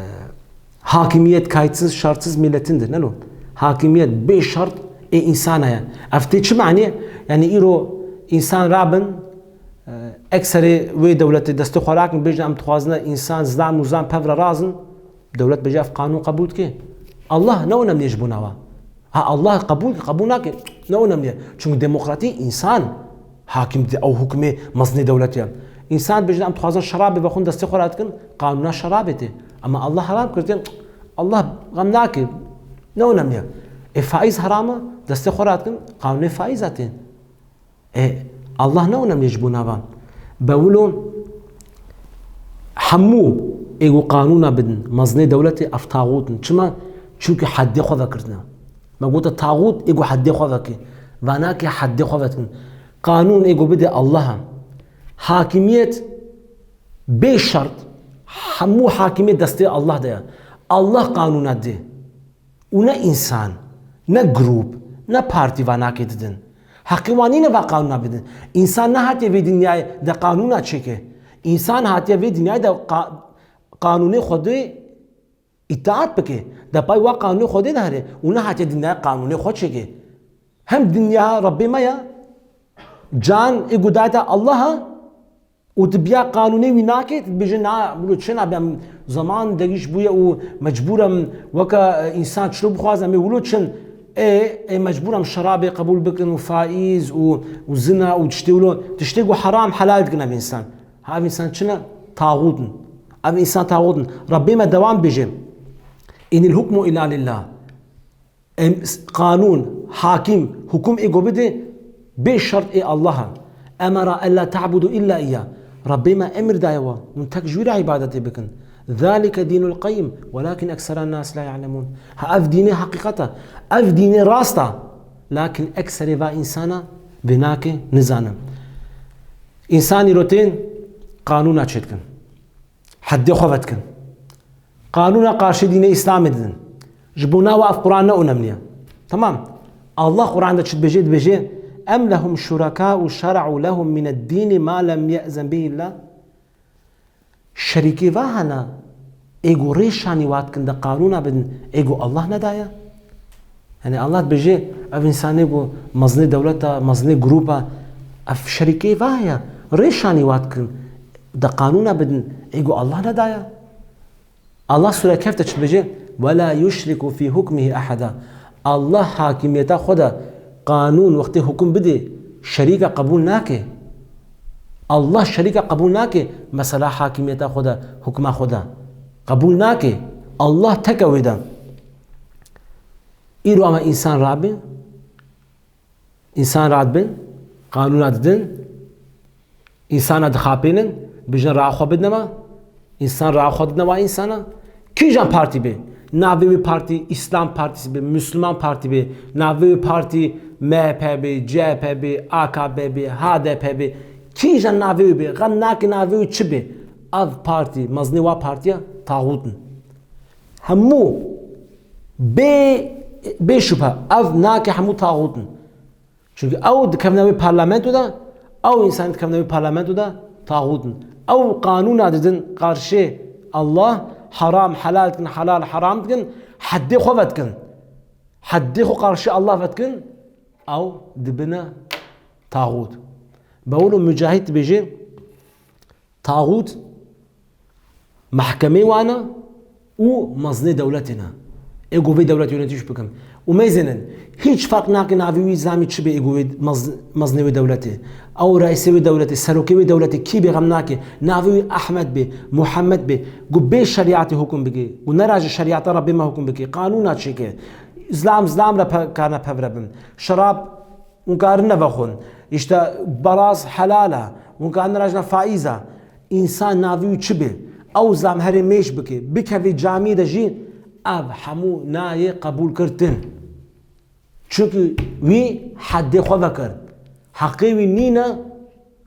hakimiyet kayıtsız, şartsız milletindir, ne lo? Hakimiyet bê şart ê insana ya. Ev tê çi manî? Yani îro insan rabin, e, ekserê wê dewletê destê xwe rakin, bêjin em dixwazine insan zan û zan pevre razin, dewlet bêje ev qanûn qebûl dike. Allah ne önemli ji bo nava. Ha, Allah qebûl, qebûl nake. Ne önemli. Çünkü demokratî insan hakim di ew hukmê mezinê dewletê ye. Însan bêjin, em dixwazin şerabê vexwin destê xwe radikin, qanûna şerabê tê. Ama Allah haram kir tê, Allah xem nake. Ne önemli. E, faiz haram e, destê xwe radikin, qanûnê faiza tê. E, Allah ne önemli ji bo nava. Bewilo hemû ê ku qanûna bidin, mezinê dewletê ev taxût in. Çima? Çünkü heddê xwe vekirtine. Me gote taxût ê ku heddê xwe veke. Vanake heddê xwe vekin. Qanûn ê ku bide Allah e. Hakimiyet bê şert, hemû hakimiyet destê Allah de ye. Allah qanûna dê. Û ne însan, ne grûp, ne partî vanakê didin. Heqê wan nîne va qanûna bidin. Însan nehatiye vê dinyayê de qanûna çêke. Însan hatiye vê dinyayê de qa-, qanûnê Xwedê îtaat bike. De pay wa qanûnê Xwedê de here û nehatiye dinyayê qanûnê xwe çêke. Hem dinya Rebbê me ya, can ê ku dayete Allah e, û tu biya qanûnê wî nakê, tu dibêje, "Na, wilo çi nabe, em zaman degîş bûye û mecbûr em weke, e, însan çilo bixwazin, em ê wilo çin, ê, ê mecbûr em şerabê qebûl bikin û faîz û, û zina û tiştê wilo, tiştê ku heram helal dikin ev însan." Ha, ev însan çi ne? Taxût in. Ev însan taxût in. Rebbê me dewam bêje, "Inil hukmu illa lillah." Em, s-, qanûn, hakim, hukum ê ku bide, bê şert ê Allah e. "Emera ella ta'budu illa iyyah." Rebbê me emir daye we, hûn tek ji wî re îbadetê bikin. "Zalike dînul qeyim, welakin ekseren nas la ya'lemûn." Ha, ev dînê heqîqet e. Ev dînê rast e. Lakin ekserê va însana vê nake, nizane. Însanî îro tên qanûna çêdikin. Heddê xwe vedikin. Qanûna qarşî dînê Îslamê didin. Ji bo nava ev Quran ne önemli ye. Tamam. Allah Quran de çi dibêje? Dibêje, "Em lehum şurekâ'u şer'u lehum mined dîni ma lem ye'zen bihillah." Şerîkê va hene, ê ku rê şanî wa dikin de qanûna bidin, ê ku Allah nedaye? Yani Allah dibêje, ev însanê ku mezinê dewleta, mezinê grûpa, ev şerîkê va heye, rê şanî wa dikin, de qanûna bidin, ê ku Allah nedaye? Allah Sûre Kehf de çi dibêje? "Ve la yuşriku fî hukmihi eheda." Allah hakimiyeta xwe de qanûn wextê hukum bidê, şerîka qebûl nake. Allah şerîka qebûl nake, mesela hakimiyeta xwe de, hukma xwe de. Qebûl nake. Allah tek e wê de. Îro ama însan rabin, însan radibin, qanûna didin, însana dixapênin, bijin raa xwe bidine me, însan raa xwe didine wa însana. Kîjan partî bê? Navê wî partî Îslam Partîsî bê, Müslüman Partî bê, navê wî partî M H P bê, C H P bê, A K P bê, H D P bê. Kîjan navê wî bê? Xem nake navê wî çi bê. Ev partî, mezinê wa partiya taxût in. Hemû bê, bê şubhe, ev nake hemû taxût in. Çünkü ew dikevne wê parlamento de, ew însan dikevne wê parlamento de taxût in. Ew qanûna didin qarşê Allah, haram helal dikin, helal haram dikin, heddê xwe vedikin. Heddê xwe qarşê Allah vedikin, ew dibine taxût. Bewlo Mücahit dibêje, Taxût mehkemê wan e û mezinê dewletê ne. Ê ku vê dewletê yönetiş bikin. Û mêzênin, hiç ferq nake navê wî zamî çi be, ê ku wê mez-, mezinê wê dewletê. Ew reîsê wê dewletê, serokê wê dewletê, kî bê xem nake. Navê wî Ehmed bê, Muhammed bê. Ku bê şerîatê hukum bike. Ku neraje şerîata Rebbê me hukum bike. Qanûna çêke. Zlam zlam re pe-, karine pevre bin. Şerab hûn karin nevexwin. Îşte beraz helal e. Hûn karin nerajne faîz e. Însan navî wî çi be? Ew zam herê mêj bike, bikeve camiyê de jî, ev hemû nayê qebûl kirtin. Çunku wî heddê xwe vekir. Heqê wî nîne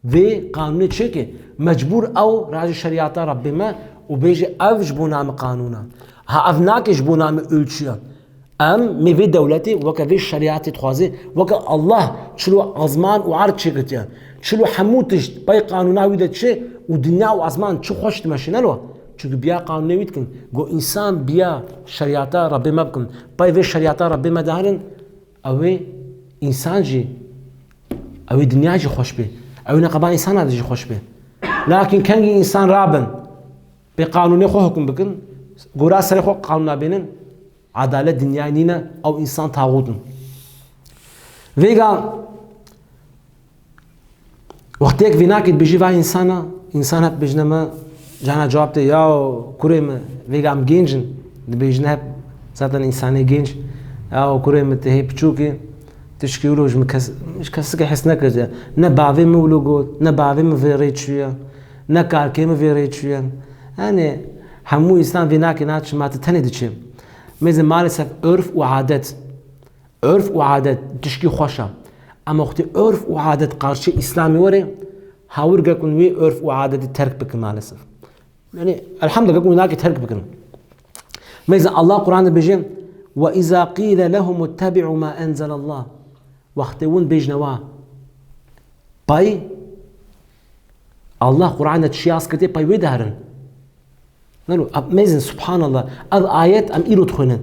vê qanûnê çêke. Mecbûr ew raje şerîata Rebbê me û bêje ev ji bo name qanûn e. Ha ev nake ji bo name ölçü ye. Em mê vê dewletê weke vê şerîatê dixwazê, weke Allah çilo ezman û erd çêkirtiye. Çilo hemû tişt pey qanûna wî de çi û dinya û ezman çi xweş dimeşîne lo. Çunku biya qanûnê wî dikin. Go însan biya şerîata Rebbê me bikin. Pey vê şerîata Rebbê me diherin, ew ê însan jî, ew ê dinya jî xweş bê. Ew ê neqeba însana de jî xweş bê. Lakin kengî însan rabin, pê qanûnê xwe hukum bikin, gora serê xwe qanûna bênin, edalet dinyayê nîne, ew însan taxût in. Vêga wextêk vê nakê dibêjî va însana, însan hep dibêjine me, cana cewab tê, ya kurê min, vêga em gênc in, dibêjine hep, zaten însanê gênc, ya kurê min, tu hê piçûk î, tişkî wilo ji min kes, ji kesikê hes nekiriye. Ne bavê min wilo got, ne bavê min vê rê çûye, ne kalkê min vê rê çûye. Yanî hemû însan vê nakê naçin, ma tu tenê diçî. Mêzin maalesef örf û adet. Örf û adet tişkî xweş e. Ama wextê örf û adet qarşî Îslamê were, hawir gelek hûn wê örf û adetî terk bikin maalesef. Yanî elhamdulillah gelek hûn nakê terk bikin. Mêzin Allah Quran de bêje, "Ve izâ qîle lehum ittebi'u ma enzelallah." Wextê hûn bêjne wa, pey Allah Quran de çi yas kirtiye, pey wê diherin. Nano, eb mêzin, subhanallah. Ev ayet em îro dixwînin.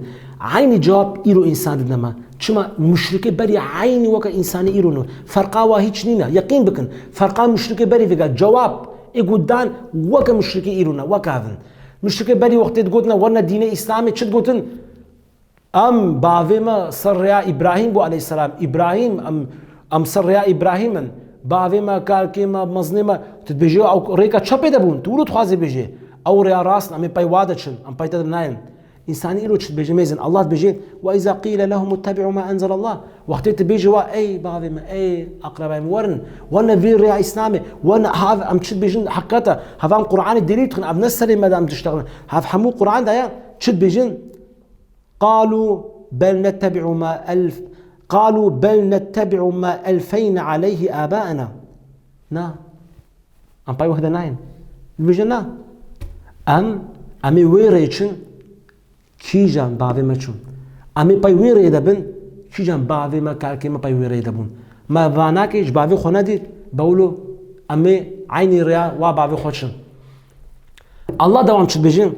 Eynî cewab îro însan didine me. Çima muşrikê berî eynî weke însanê îro ne. Ferqa wa hîç nîne. Yeqîn bikin. Ferqa muşrikê berî vêga cewab ê ku dan weke muşrikê îro ne. Weke ev in. Muşrikê berî wextê digotin, werne dînê Îslamê, çi digotin? Em bavê me ser rêya Îbrahîm bû aleyhisselam. Îbrahîm, em, em ser rêya Îbrahîm in. Bavê me, kalkê me, mezinê me. Tu dibêjî ew rêka çepê de bûn. Tu wilo dixwazî bêjî ew rêya rast in, em ê pey wa de çin. Em pey te de nayên. Însanî îro çi dibêje mêzin? Allah dibêje, "Ve izâ qîle lehum ittebi'u ma enzelallah." Wextê tu bêjî wa, "Ey bavê me, ey aqrebayê me, werin, werne vê rêya Îslamê, werne hav em çi dibêjin heqîqet e, hev em Qur'anê dêrî dixin, ev ne serê me de em diştexilin." Hev hemû Qur'an de ye, çi dibêjin? قالوا بل نتبع ما ألف، قالوا بل نتبع ما ألفينا عليه آباءنا. Na. Em pey wehde nayên. Dibêje na. Em, em ê wê rê çin, kîjan bavê me çûn. Em ê pey wê rê de bin, kîjan bavê me, kalkê me pey wê rê de bûn. Me va nakê ji bavê xwe nedît, bewlo em ê eynî rêya wa bavê xwe çin. Allah dewam çi dibêje?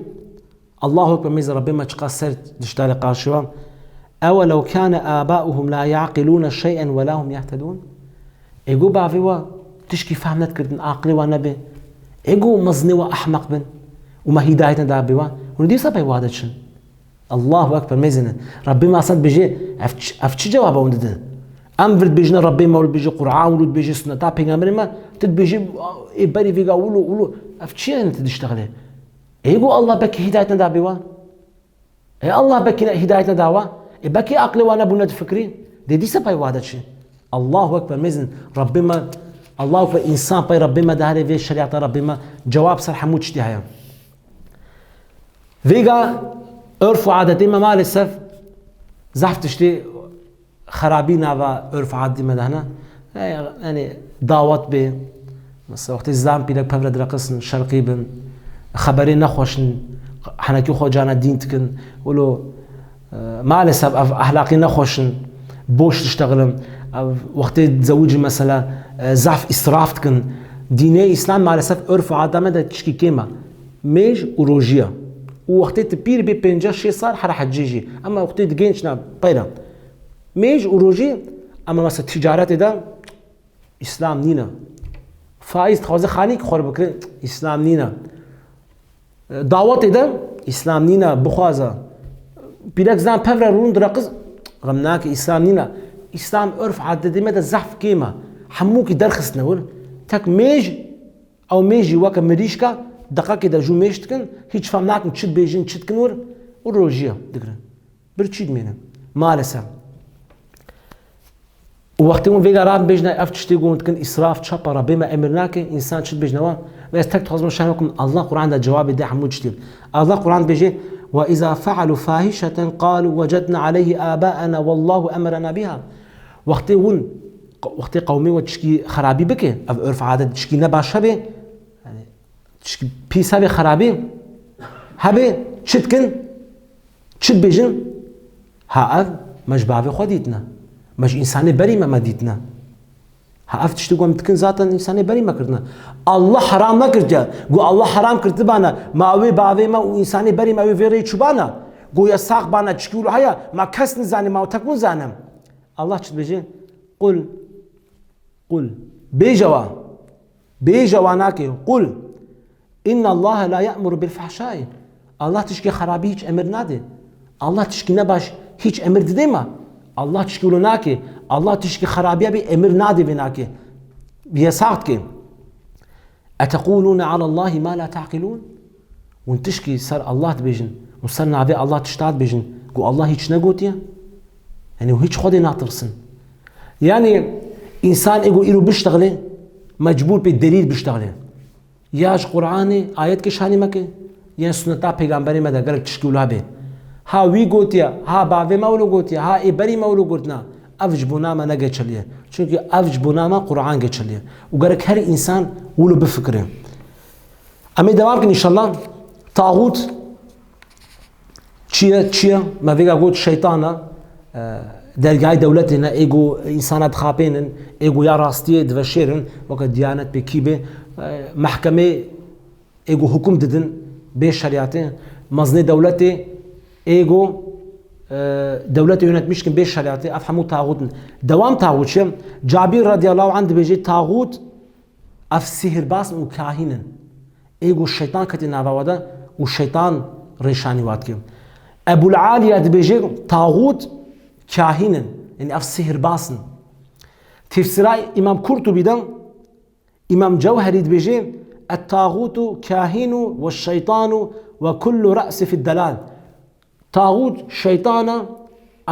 Allahu Ekber, mêze Rabbê me çiqas ser diştare qarşî we. Ewelew kâne âbâuhum lâ ya'qilûne şey'en ve lâ hum yehtedûn. Ê go bavê we tişkî fehm nedikirtin, aqilê we nebe. Ê go mezinê we ehmeq bin û me hîdayet nedabê we. Hûn dîsa pey wa de çin. Allahu Ekber, mêzine. Rabbê me asan dibêje, ev çi, ev çi cewaba hûn didin? Em vir dibêjine Rabbê me wilo dibêje, Qur'an wilo dibêje, sunneta pêxemberê me, tu dibêjî, ê berî vêga wilo, wilo. Ev çi ye tu diştexilê? Ê go Allah bekî hîdayet nedabê wan. Ê Allah bekî ne, hîdayet neda wan. Ê bekî aqilê wan nebûne difikirî. Dê dîsa pey wa de çi? Allahu Ekber, mêzin Rabbê me, Allahu Ekber, însan pey Rabbê me dihere vê şerîata Rabbê me, cewab ser hemû tiştî heye. Vêga örf û adetê me maalesef zehf tiştê xerabî nava örf û adetê me de hene. E, yanî dawet bê, mesela wextê zan pîlek pevre direqisin, şerqî bin, xeberê nexweşin, henekî xwe cana dîn dikin, wilo, e, maalesef ev ehlaqî nexweşin, boş diştexilin, ev wextê zewicî mesela, e, zaf îsraf dikin. Dînê Îslam maalesef örf û adeta me de tişkî kêm e. Mêj û rojî ye. Û wextê tu pîr bî, pênceh şêst sal, here hecî jî. Ema wextê tu genç ne, peyra. Mêj û rojî, ema mesela ticaretê de Îslam nîne. Faîz dixwaze xanîk xwe bikire, Îslam nîne. Dawetê de Îslam nîne, bixwaze. Pîrek zan pevre rûn direqiz, xem nake, Îslam nîne. Îslam örf adetê me de zehf kêm e. Hemûkî derxistine wir. Tek mêj, ew mêjî weke mirîşka, deqekê de jû mêj dikin, hîç fam nakin çi dibêjin, çi dikin wir, û rojiya digirin. Bir çî dimêne. Maalesef. Û wextê hûn vêga rabin bêjin, ev tiştê ku hûn dikin îsraf, çapa, Rebbê me emir nake, însan çi dibêjine wan? Ve ez tek dixwazim şahin bikim, Allah Quran de cewabê de hemû tiştê. Allah Quran dibêje, "Ve izâ fealû fahîşeten qalû wecedna aleyhî âbâena wallâhu emerena bihâ." Wextê hûn, wextê qewmê we tişkî xerabî bike, ev örf adet tişkî ne baş hebe, yanî tişkî pîs hebe, xerabî hebe, çi dikin? Çi dibêjin? Ha ev me ji bavê xwe dîtine. Me ji însanê berî me, me dîtine. Ha ev tiştê ku em dikin zaten însanê berî me kirine. Allah heram nekirtiye. Ku Allah heram kirtibana, ma wê bavê me û însanê berî me wê vê rê çûbana. Ku yasaq bana, çikî wilo heye, ma kes nizane, ma tek hûn zane. Allah çi dibêje? Qul, qul. Bêje wa. Bêje wa nake. Qul. Inna Allahe la ye'muru bil fahşai. Allah tişkî xerabî hîç emir nade. Allah tişkî nebaş hîç emir dide ma. Allah tişkî wilo nake. Allah tişkî xerabiya bê emir nade vê nake. Vê yasaq dike. Etequlûne alallahi ma la ta'qilûn? Hûn tişkî ser Allah dibêjin û ser navê Allah tişta dibêjin ku Allah hîç negotiye? Yanî hûn hîç Xwedê natirsin? Yanî însan ê ku îro biştexile, mecbûr pê delîl biştexile. Ya ji Quranê ayet kişanî me ke, ya sunneta pêgamberê me de gelek tişkî wilo hebe. Ha wî gotiye, ha bavê me wilo gotiye, ha ê berî me wilo gotina. Ev ji bona me ne geçerlî ye. Çunkî ev ji bona me Quran geçerlî ye. Û gerek her însan wilo bifikire. Em ê dewam bikin înşallah. Taxût çi ye, çi ye? Me vêga got şeytan e, e, dergahê dewletê ne, ê ku însana dixapênin, ê ku ya rastiyê diveşêrin, weke diyanet bê, kî bê, e, mehkemê ê ku hukum didin bê şeriyatê, mezinê dewletê ê ku, e, dewletê yönetmiş kin bê şeriyatê, ev hemû taxût in. Dewam taxût çi ye? Cabîr radiyallahu anh dibêje, taxût ev sihrbaz in û kahîn in. Ê ku şeytan ketî nava we de û şeytan rêşanî we dike. Ebul Aliye dibêje, taxût kahîn in. Yanî ev sihrbaz in. Tefsîra Îmam Kurtubî de Îmam Cewherî dibêje, "Et-tağutu kahinu ve şeytanu ve kullu ra'si fid delal." Taxût şeytan e,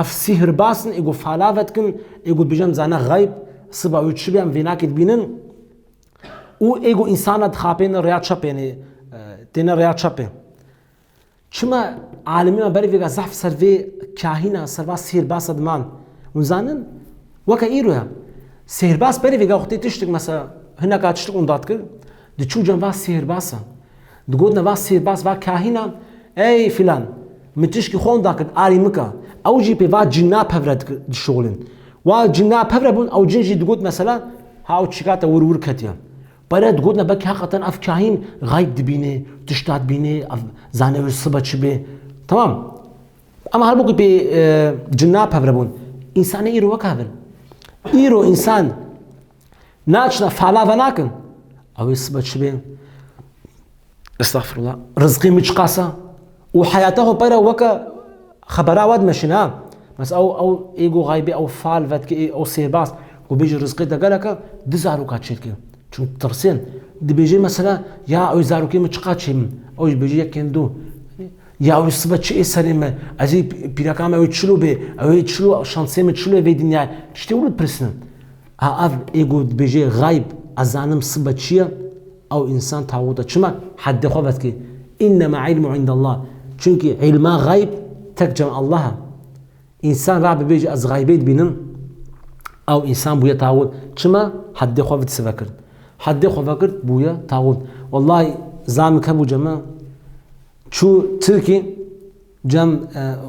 ev sihrbaz in, ê ku falav dikin, ê ku dibêjin zane xeyb, siba wî çi be em vê nakê dibînin. Û ê ku însana dixapêne rêya çepê, yanî, e, têne rêya çepê. Çima alimê me berê vêga zehf ser vê kahîna, ser va sihrbasa diman? Hûn zanin? Weke îro ye. Sihrbas berê vêga xwe tê tiştik, mesela, hineka tiştik hûn dat kir, diçû cem va sihrbasa. Digotin va sihrbas, va kahîna, ey filan, min tişkî xwe hûn da kir, arî min ke. Ew jî pê va cinna pevre dikir, dişixulin. Wa cinna pevre bûn, ew cin jî digot, mesela, ha ew çika te wir wir ketiye. Pere digotin belkî heqeten ev kahîn xeyb dibîne, tişta dibîne, ev zane wê sibe çi bê. Tamam. Ama halbûkî pê, e, cinna pevre bûn. Însanê îro wek hev in. Îro însan naçine fala venakin. Ew ê sibe çi bê? Estexfirullah. Rizqê min çiqas e? Û heyata xwe pere weke xebera we dimeşin ha. Mesela ew, ew ê ku xeybê, ew fal vedike, ê, ew sêrbaz, ku bêje rizqê te gelek e, du zaroka çêdike. Çimkî tirsên. Dibêje mesela, ya ew zarokê min çiqa çê min? Ew jî bêje yekên du. Ya ew sibe çi ê serê me? Ez ê pî-, pîreka me ew çilo bê, ew ê çilo, şansê min çilo vê dinyayê. Tiştê wilo dipirsînin. A, ev ê ku dibêje xeyb, ez zanim sibe çi ye, ew însan taxût e. Çima? Heddê xwe vedike. Înnema îlmu îndallah. Çimkî îlma xeyb tek cem Allah e. Însan rabe bêje ez xeybê dibînim, ew însan bûye taxût. Çima? Heddê xwe vit sive kir. Heddê xwe vekir bûye taxût. Wellahî, zamik hebû cem me, çû Tirkî, cem, e,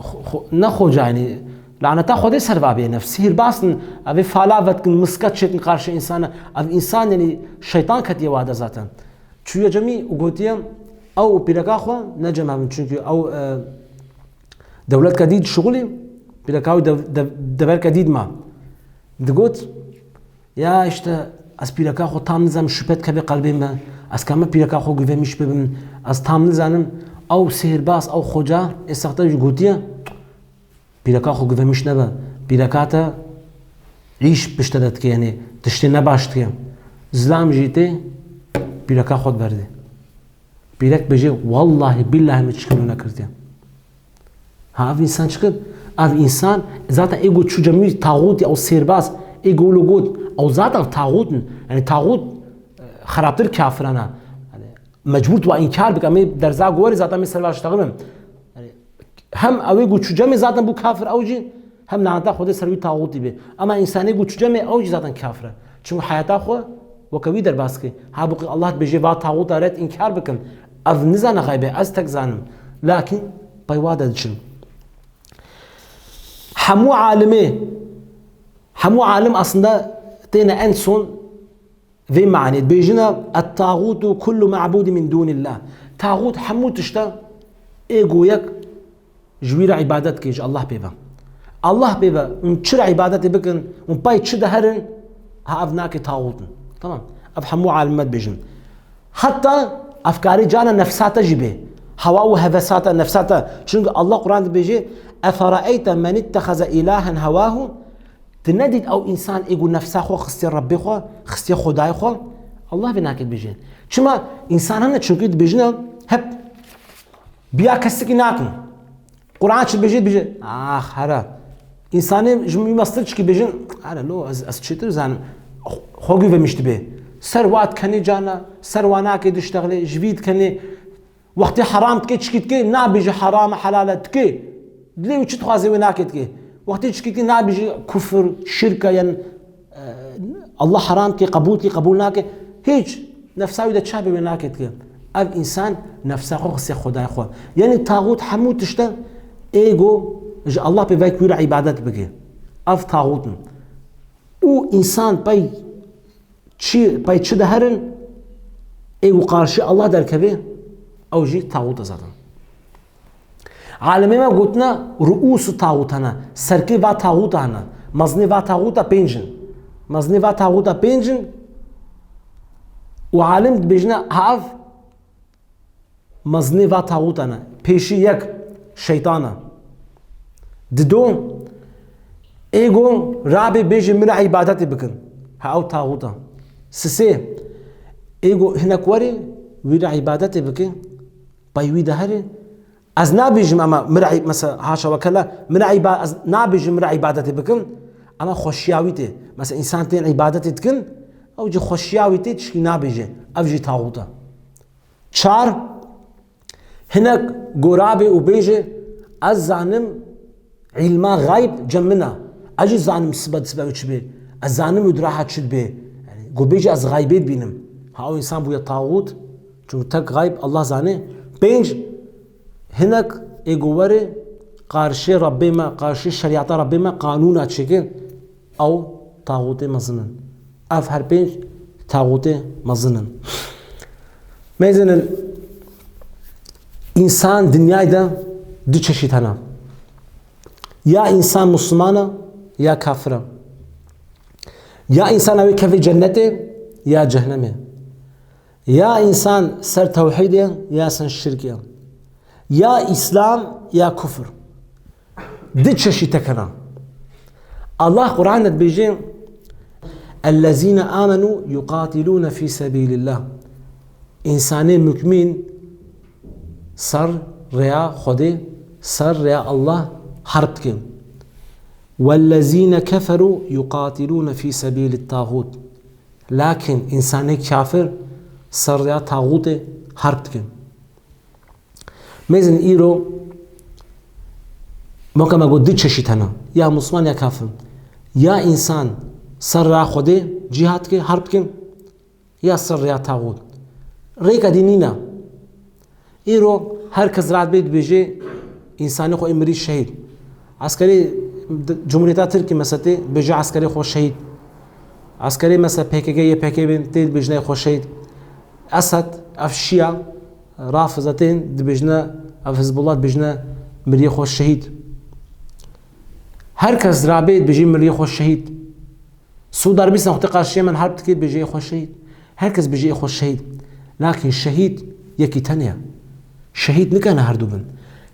xo-, xo-, ne xoca, yanî, laneta Xwedê ser va bê, ev sihrbaz in, ev ê fala vedikin, misket çêkin qarşî însana, ev însan, yanî, şeytan ketiye wade zaten. Çûye cemî û gotiye, ew û pîreka xwe ne cem hev in, çimkî ew, e, dewletka dî dişixulî, pîreka wî dev-, dev-, deverka dî dima. Digot, ya işte, ez pîreka xwe tam nizanim, şüphe dikeve qelbê me, ez kame pîreka xwe guvemîş bibim, ez tam nizanim, ew sihrbaz, ew xoca, ê sexte jî gotiye, Pîreka xwe guvemiş nebe. Pîreka te îş pişte de dike, yanî tiştê nebaş dike. Zilam jî tê, pîreka xwe diberdê. Pîrek bêje, wallahî billahî min çikim nekirdiye. Ha, ev însan çi kir? Ev însan zaten ê got çû cemî taxûtî, ew sêrbaz, ê got wilo got, ew zaten taxût in. Yanî taxût, e, xerabtir kafiran e. Yanî mecbûr tu wa înkar bike, em ê derza gorî zaten em ê ser va ştexilin. Yanî hem ew ê got çû cemê zaten bû kafir ew jî, hem laneta Xwedê ser wî taxûtî bê. Ema însanê got çû cemê ew jî zaten kafir e. Çimkî heyata xwe weke wî derbas kir. Halbûkî Allah dibêje va taxûta red înkar bikin. Ev nizane xeybê, ez tek zanim. Lakin pey wa de diçin. Hemû alimê, hemû alim aslında têne en son vê manê. Dibêjine, "Et-tağutu kullu ma'budi min dunillah." Taxût hemû tişta ê go yek ji wî re îbadet dike, ji Allah pê ve. Allah pê ve, hûn çi re îbadetê bikin, hûn pey çi de herin, ha ev nake taxût in. Tamam. Ev hemû alim me dibêjin. Heta efkarê cana nefsata jî bê. Hewa û hevesata nefsata. Çunke Allah Quran dibêje, "Eferaeyte men ittehaze ilahen hewahu." Tu nedît ew însan ê ku nefsa xwe xistiye Rebbê xwe, xistiye Xwedayê xwe? Allah vê nake dibêje. Çima? Însan hene çunkî dibêjine hep biya kesikî nakin. Quran çi dibêje, dibêje, ax, here. Însanê ji min mestir çikî bêjin, here lo, ez, ez çêtir zanim. Xwe guvemiş dibe. Ser wa dikenê cana, ser wa nake diştexlê, ji vî dikenê. Wextê heram dike, çikî dike, nabêje heram e, helal e, dike. Dilê wî çi dixwaze wê nake dike. Wextê çikî dike, nabêje kufir, şirk e, yan, e, Allah heram dike, qebûl dike, qebûl nake. Hiç. Nefsa wî de çavê wê nake dike. Ev însan nefsa xwe xisiye Xwedayê xwe. Yanî taxût hemû tişte ê go ji Allah pê vek wî re îbadet bike. Ev taxût in. Û însan pey çi, pey çi de herin, ê û qarşî Allah derkeve, ew jî taxût e zaten. Alimê me gotine, ruûsu taxût hene, serkê va taxûta hene, mezinê va taxûta pênc in. Mezinê va taxûta pênc in û alim dibêjine, ha ev mezinê va taxûta ne. Pêşî yek şeytan e. Dido, ê go rabê bêjê min re îbadetê bikin. Ha ew taxût e. Sisê, ê go hinek werê wî re îbadetê bikin, pey wî de herê. Ez nabêjim ema min re î-, mesela haşa ve kella, min re îba-, ez nabêjim min re îbadetê bikin, ema xweşiya wî tê. Mesela însan tên îbadetê dikin, ew jî xweşiya wî tê, tişkî nabêje. Ev jî taxût e. Çar, hinek go rabê û bêje, ez zanim îlma xeyb cem min e. Ez jî zanim sibe, sibe çi bê. Ez zanim û diraha çi dibê. Yanî, go bêje ez xeybê dibînim. Ha, ew însan bûye taxût. Çunku tek xeyb Allah zane. Pênc, hinek ê go werê qarşê Rebbê me, qarşê şerîeta Rebbê me qanûna çêke. Ew taxûtê mezin in. Ev her pênc taxûtê mezin in. Mêzinin însan dinyayê de du çeşît hene. Ya însan Musliman e, ya kafir e. Ya însan ew ê keve cennetê, ya cehnemê. Ya însan ser tewhîd e, ya ser şirk e. Ya Îslam, ya kufr. Du çeşîtek hene. Allah Quran de dibêje, "Ellezîne amenû yuqatilûne fî sebîlillah." Însanê mukmîn ser rêya Xwedê, ser rêya Allah herb dikin. "Wellezîne keferû yuqatilûne fî sebîlit tağût." Lakin însanê kafir ser rêya taxûtê herb dikin. Mêzin îro, weke me got, du çeşît hene. Ya Musliman ya kafir. Ya însan ser rêya Xwedê cîhad dike, herb dikin, ya ser rêya taxût. Rêka dî nîne. Îro her kes radibê dibêje, însanê xwe ê mirî şehîd. Eskerê d-, Cumhuriyeta Tirkî mesela tê, dibêje eskerê xwe şehîd. Eskerê mesela P K K, Y P G bên tê dibêjine xwe şehîd. Esed, ev şiya, Rafiza tên dibêjine, ev Hizbullah dibêjine miriyê xwe şehîd. Her kes rabê dibêje miriyê xwe şehîd. Sûd Erebistan wextê qarşî Yemen herb dike, dibêje ê xwe şehîd. Her kes dibêje ê xwe şehîd. Lakin şehîd yekî tenê ye. Şehîd nikene herdu bin.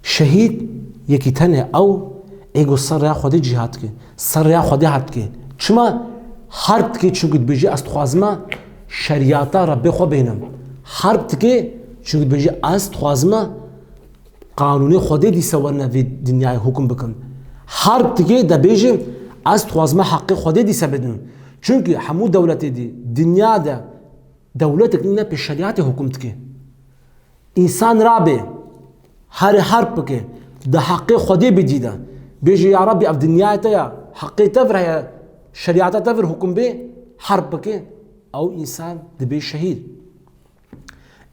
Şehîd yekî tenê. Ew Ê ku ser rêya Xwedê cîhad dike, ser rêya Xwedê harb dike. Çima harb dike? Çimkî dibêje, ez dixwazime şerîata Rebbê xwe bênim. Harb dike, çimkî dibêje, ez dixwazime qanûnê Xwedê dîse werine vê dinyayê hukum bikin. Harb dike, dibêje, ez dixwazime heqê Xwedê dîse bidim. Çimkî hemû dewletê dî dinya de dewletek nîne pê şerîatê hukum dike. Însan rabe, herê harb bike, di heqê Xwedê bidî de. Bêje, ya Rebbî, ev dinyaya te ya, heqê te vir heye, şerîata te vir hukum bê, harb bike, ew însan dibe şehîd.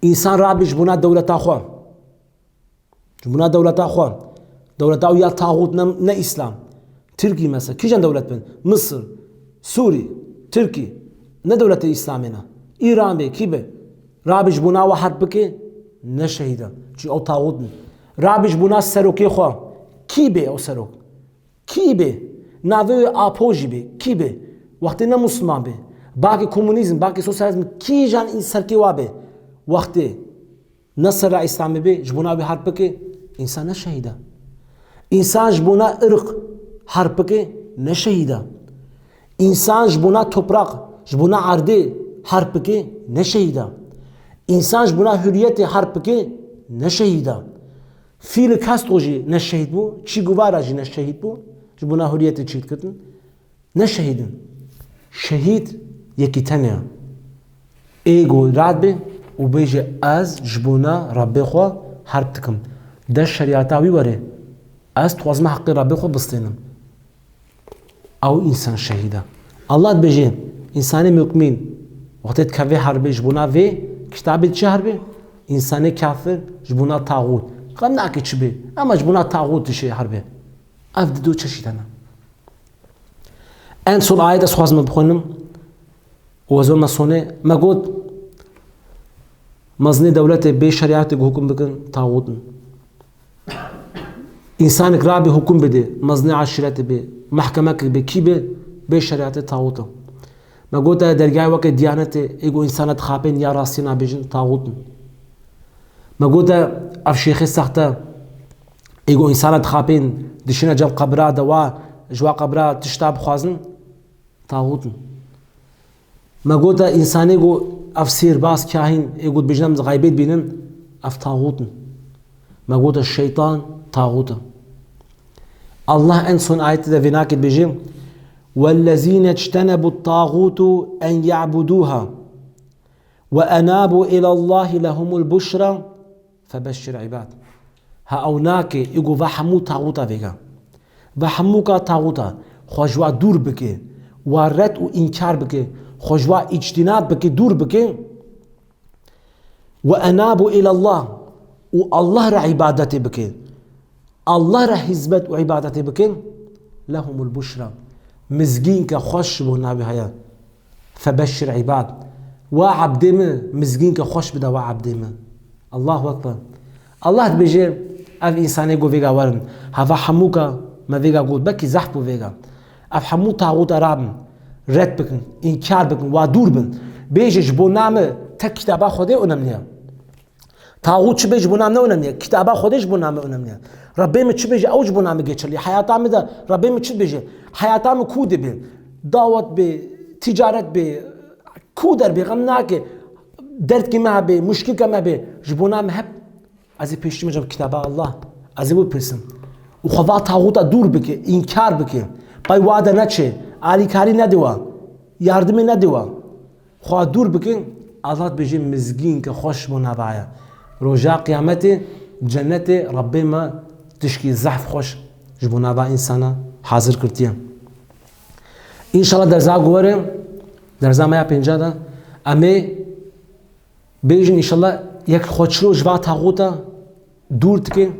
Însan rabe ji bona dewleta xwe. Ji bona dewleta xwe. Dewleta ew ya taxût, ne, ne Îslam. Tirkî mesela. Kîjan dewlet bin? Misir, Sûrî, Tirkî. Ne dewletê Îslamê ne. Îran bê, kî be? Rabe ji bona we harb bike, ne şehîd e. Çi ew taxût in. Rabe ji bona serokê xwe. Kî bê ew serok? Kî bê? Navê wê Apo jî bê. Kî bê? Wextê ne Musliman bê. Bakê komunîzm, bakê sosyalîzm, kîjan serkê wa bê? Wextê ne ser rêya Îslamê bê, ji bona wê harb bike, însan ne şehîd e. Însan ji bona irq harb bike, ne şehîd e. Însan ji bona topraq, ji bona erdê harb bike, ne şehîd e. Însan ji bona hurriyetê harb bike, ne şehîd e. Fidel Castro jî ne şehîd bû, Che Guevara jî ne şehîd bû, ji bona hurriyetê çêdikitin. Ne şehîd in. Şehîd yekî tenê ye. Ê ku rad be û bêje, ez ji bona Rebbê xwe herb dikim. De şerîata wî were. Ez dixwazim heqê Rebbê xwe bistênim. Ew însan şehîd e. Allah dibêje, însanê mukmîn wextê dikeve herbê ji bona vê kitabê diçe herbê, însanê kafir ji bona taxût. Xem nake çi bê, ema ji bona taxût dişê herbê. Ev di du çeşît hene. En son ayet ez xwazim bixwînim û ez me sonê, me got, mezinê dewletê bê şerîatê ku hukum bikin, taxût in. Însanek rabê hukum bide, mezinê eşîretê bê, mehkemekê bê, kî bê, bê şerîatê, taxût e. Me got, e, dergahê weke Diyanetê, ê ku însana dixapên ya rastî nabêjin, taxût in. Me got, e, ev şêxê sexte, ê ku însana dixapên, dişîne cem qebra de wa, ji wa qebra tişta bixwazin, taxût in. Me got, e, însanê ku ev sêrbaz, kahîn, ê ku dibêjin em xeybê dibînin, ev taxût in. Me got, e, şeytan taxût e. Allah en son ayetê de vênakê dibêje, "Wellezîne ictenebut tağûtu en ya'budûha." "Ve enâbu ilallâhi lehumul buşra, febeşşir ibad." Ha ew nake, ê ku va hemû taxûta vêga. Va hemû ka taxûta, xwe ji wa dûr bike, wa red û înkar bike, xwe ji wa îctinab bike, dûr bike. "Ve enâbu ilallâh", û Allah re îbadetê bike. Allah re hizmet û îbadetê bikin, lehumul buşra. Mizgînke xweş ji bo navê heye. Febeşşir ibad. Wa ebdê min, mizgînke xweş bide wa ebdê min. Allahu Ekber. Allah dibêje, ev însanê ku vêga werin. Heva hemûka me vêga got. Belkî zehf bû vêga. Ev hemû taxûta rabin. Red bikin, înkar bikin, wa dûr bin. Bêje ji bo name tek kitaba Xwedê önemli ye. Taxût çi bê ji bo name ne önemli ye. Kitaba Xwedê ji bo name önemli ye. Rebbê min çi bêje ew ji bo name geçerli ye. Heyata min de Rebbê min çi dibêje? Heyata min ku dibe? Dawet bê, ticaret bê, ku der bê, xem nake. Derdkê me hebe, muşkilke me bê, ji bo name hep ez ê pêşî me cem kitaba Allah. Ez ê bipirsim. Û xwe va taxûta dûr bike, înkar bike. Pey wa de neçe, alîkarî nediwa, yardimê nediwa. Xwe dûr bikin, Allah dibêje mizgînke xweş bo nava ye. Roja qiyametê, cennetê Rebbê me tişkî zehf xweş ji bo nava însana hazir kirtiye. Înşallah derza ku were, derza me ya pênca de, em ê bêjin înşallah yek xwe çilo ji va taxûta dûr dike,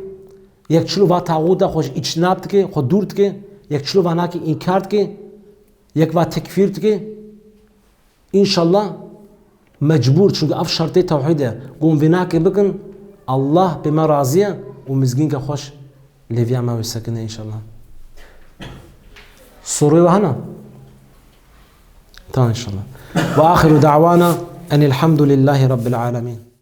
yek çilo va taxûta xwe ji îçtinab dike, xwe dûr dike, yek çilo va nakê înkar dike, yek va tekfîr dike. Înşallah mecbûr, çunke ev şertê tewhîd e. Gon vê nake bikin, Allah pê me razî ye û mizgînke xweş lêviya me wê sekine înşallah. Sorê we hene? Tamam înşallah. Ve axiru da'wana enilhamdulillahî rabbil alemin.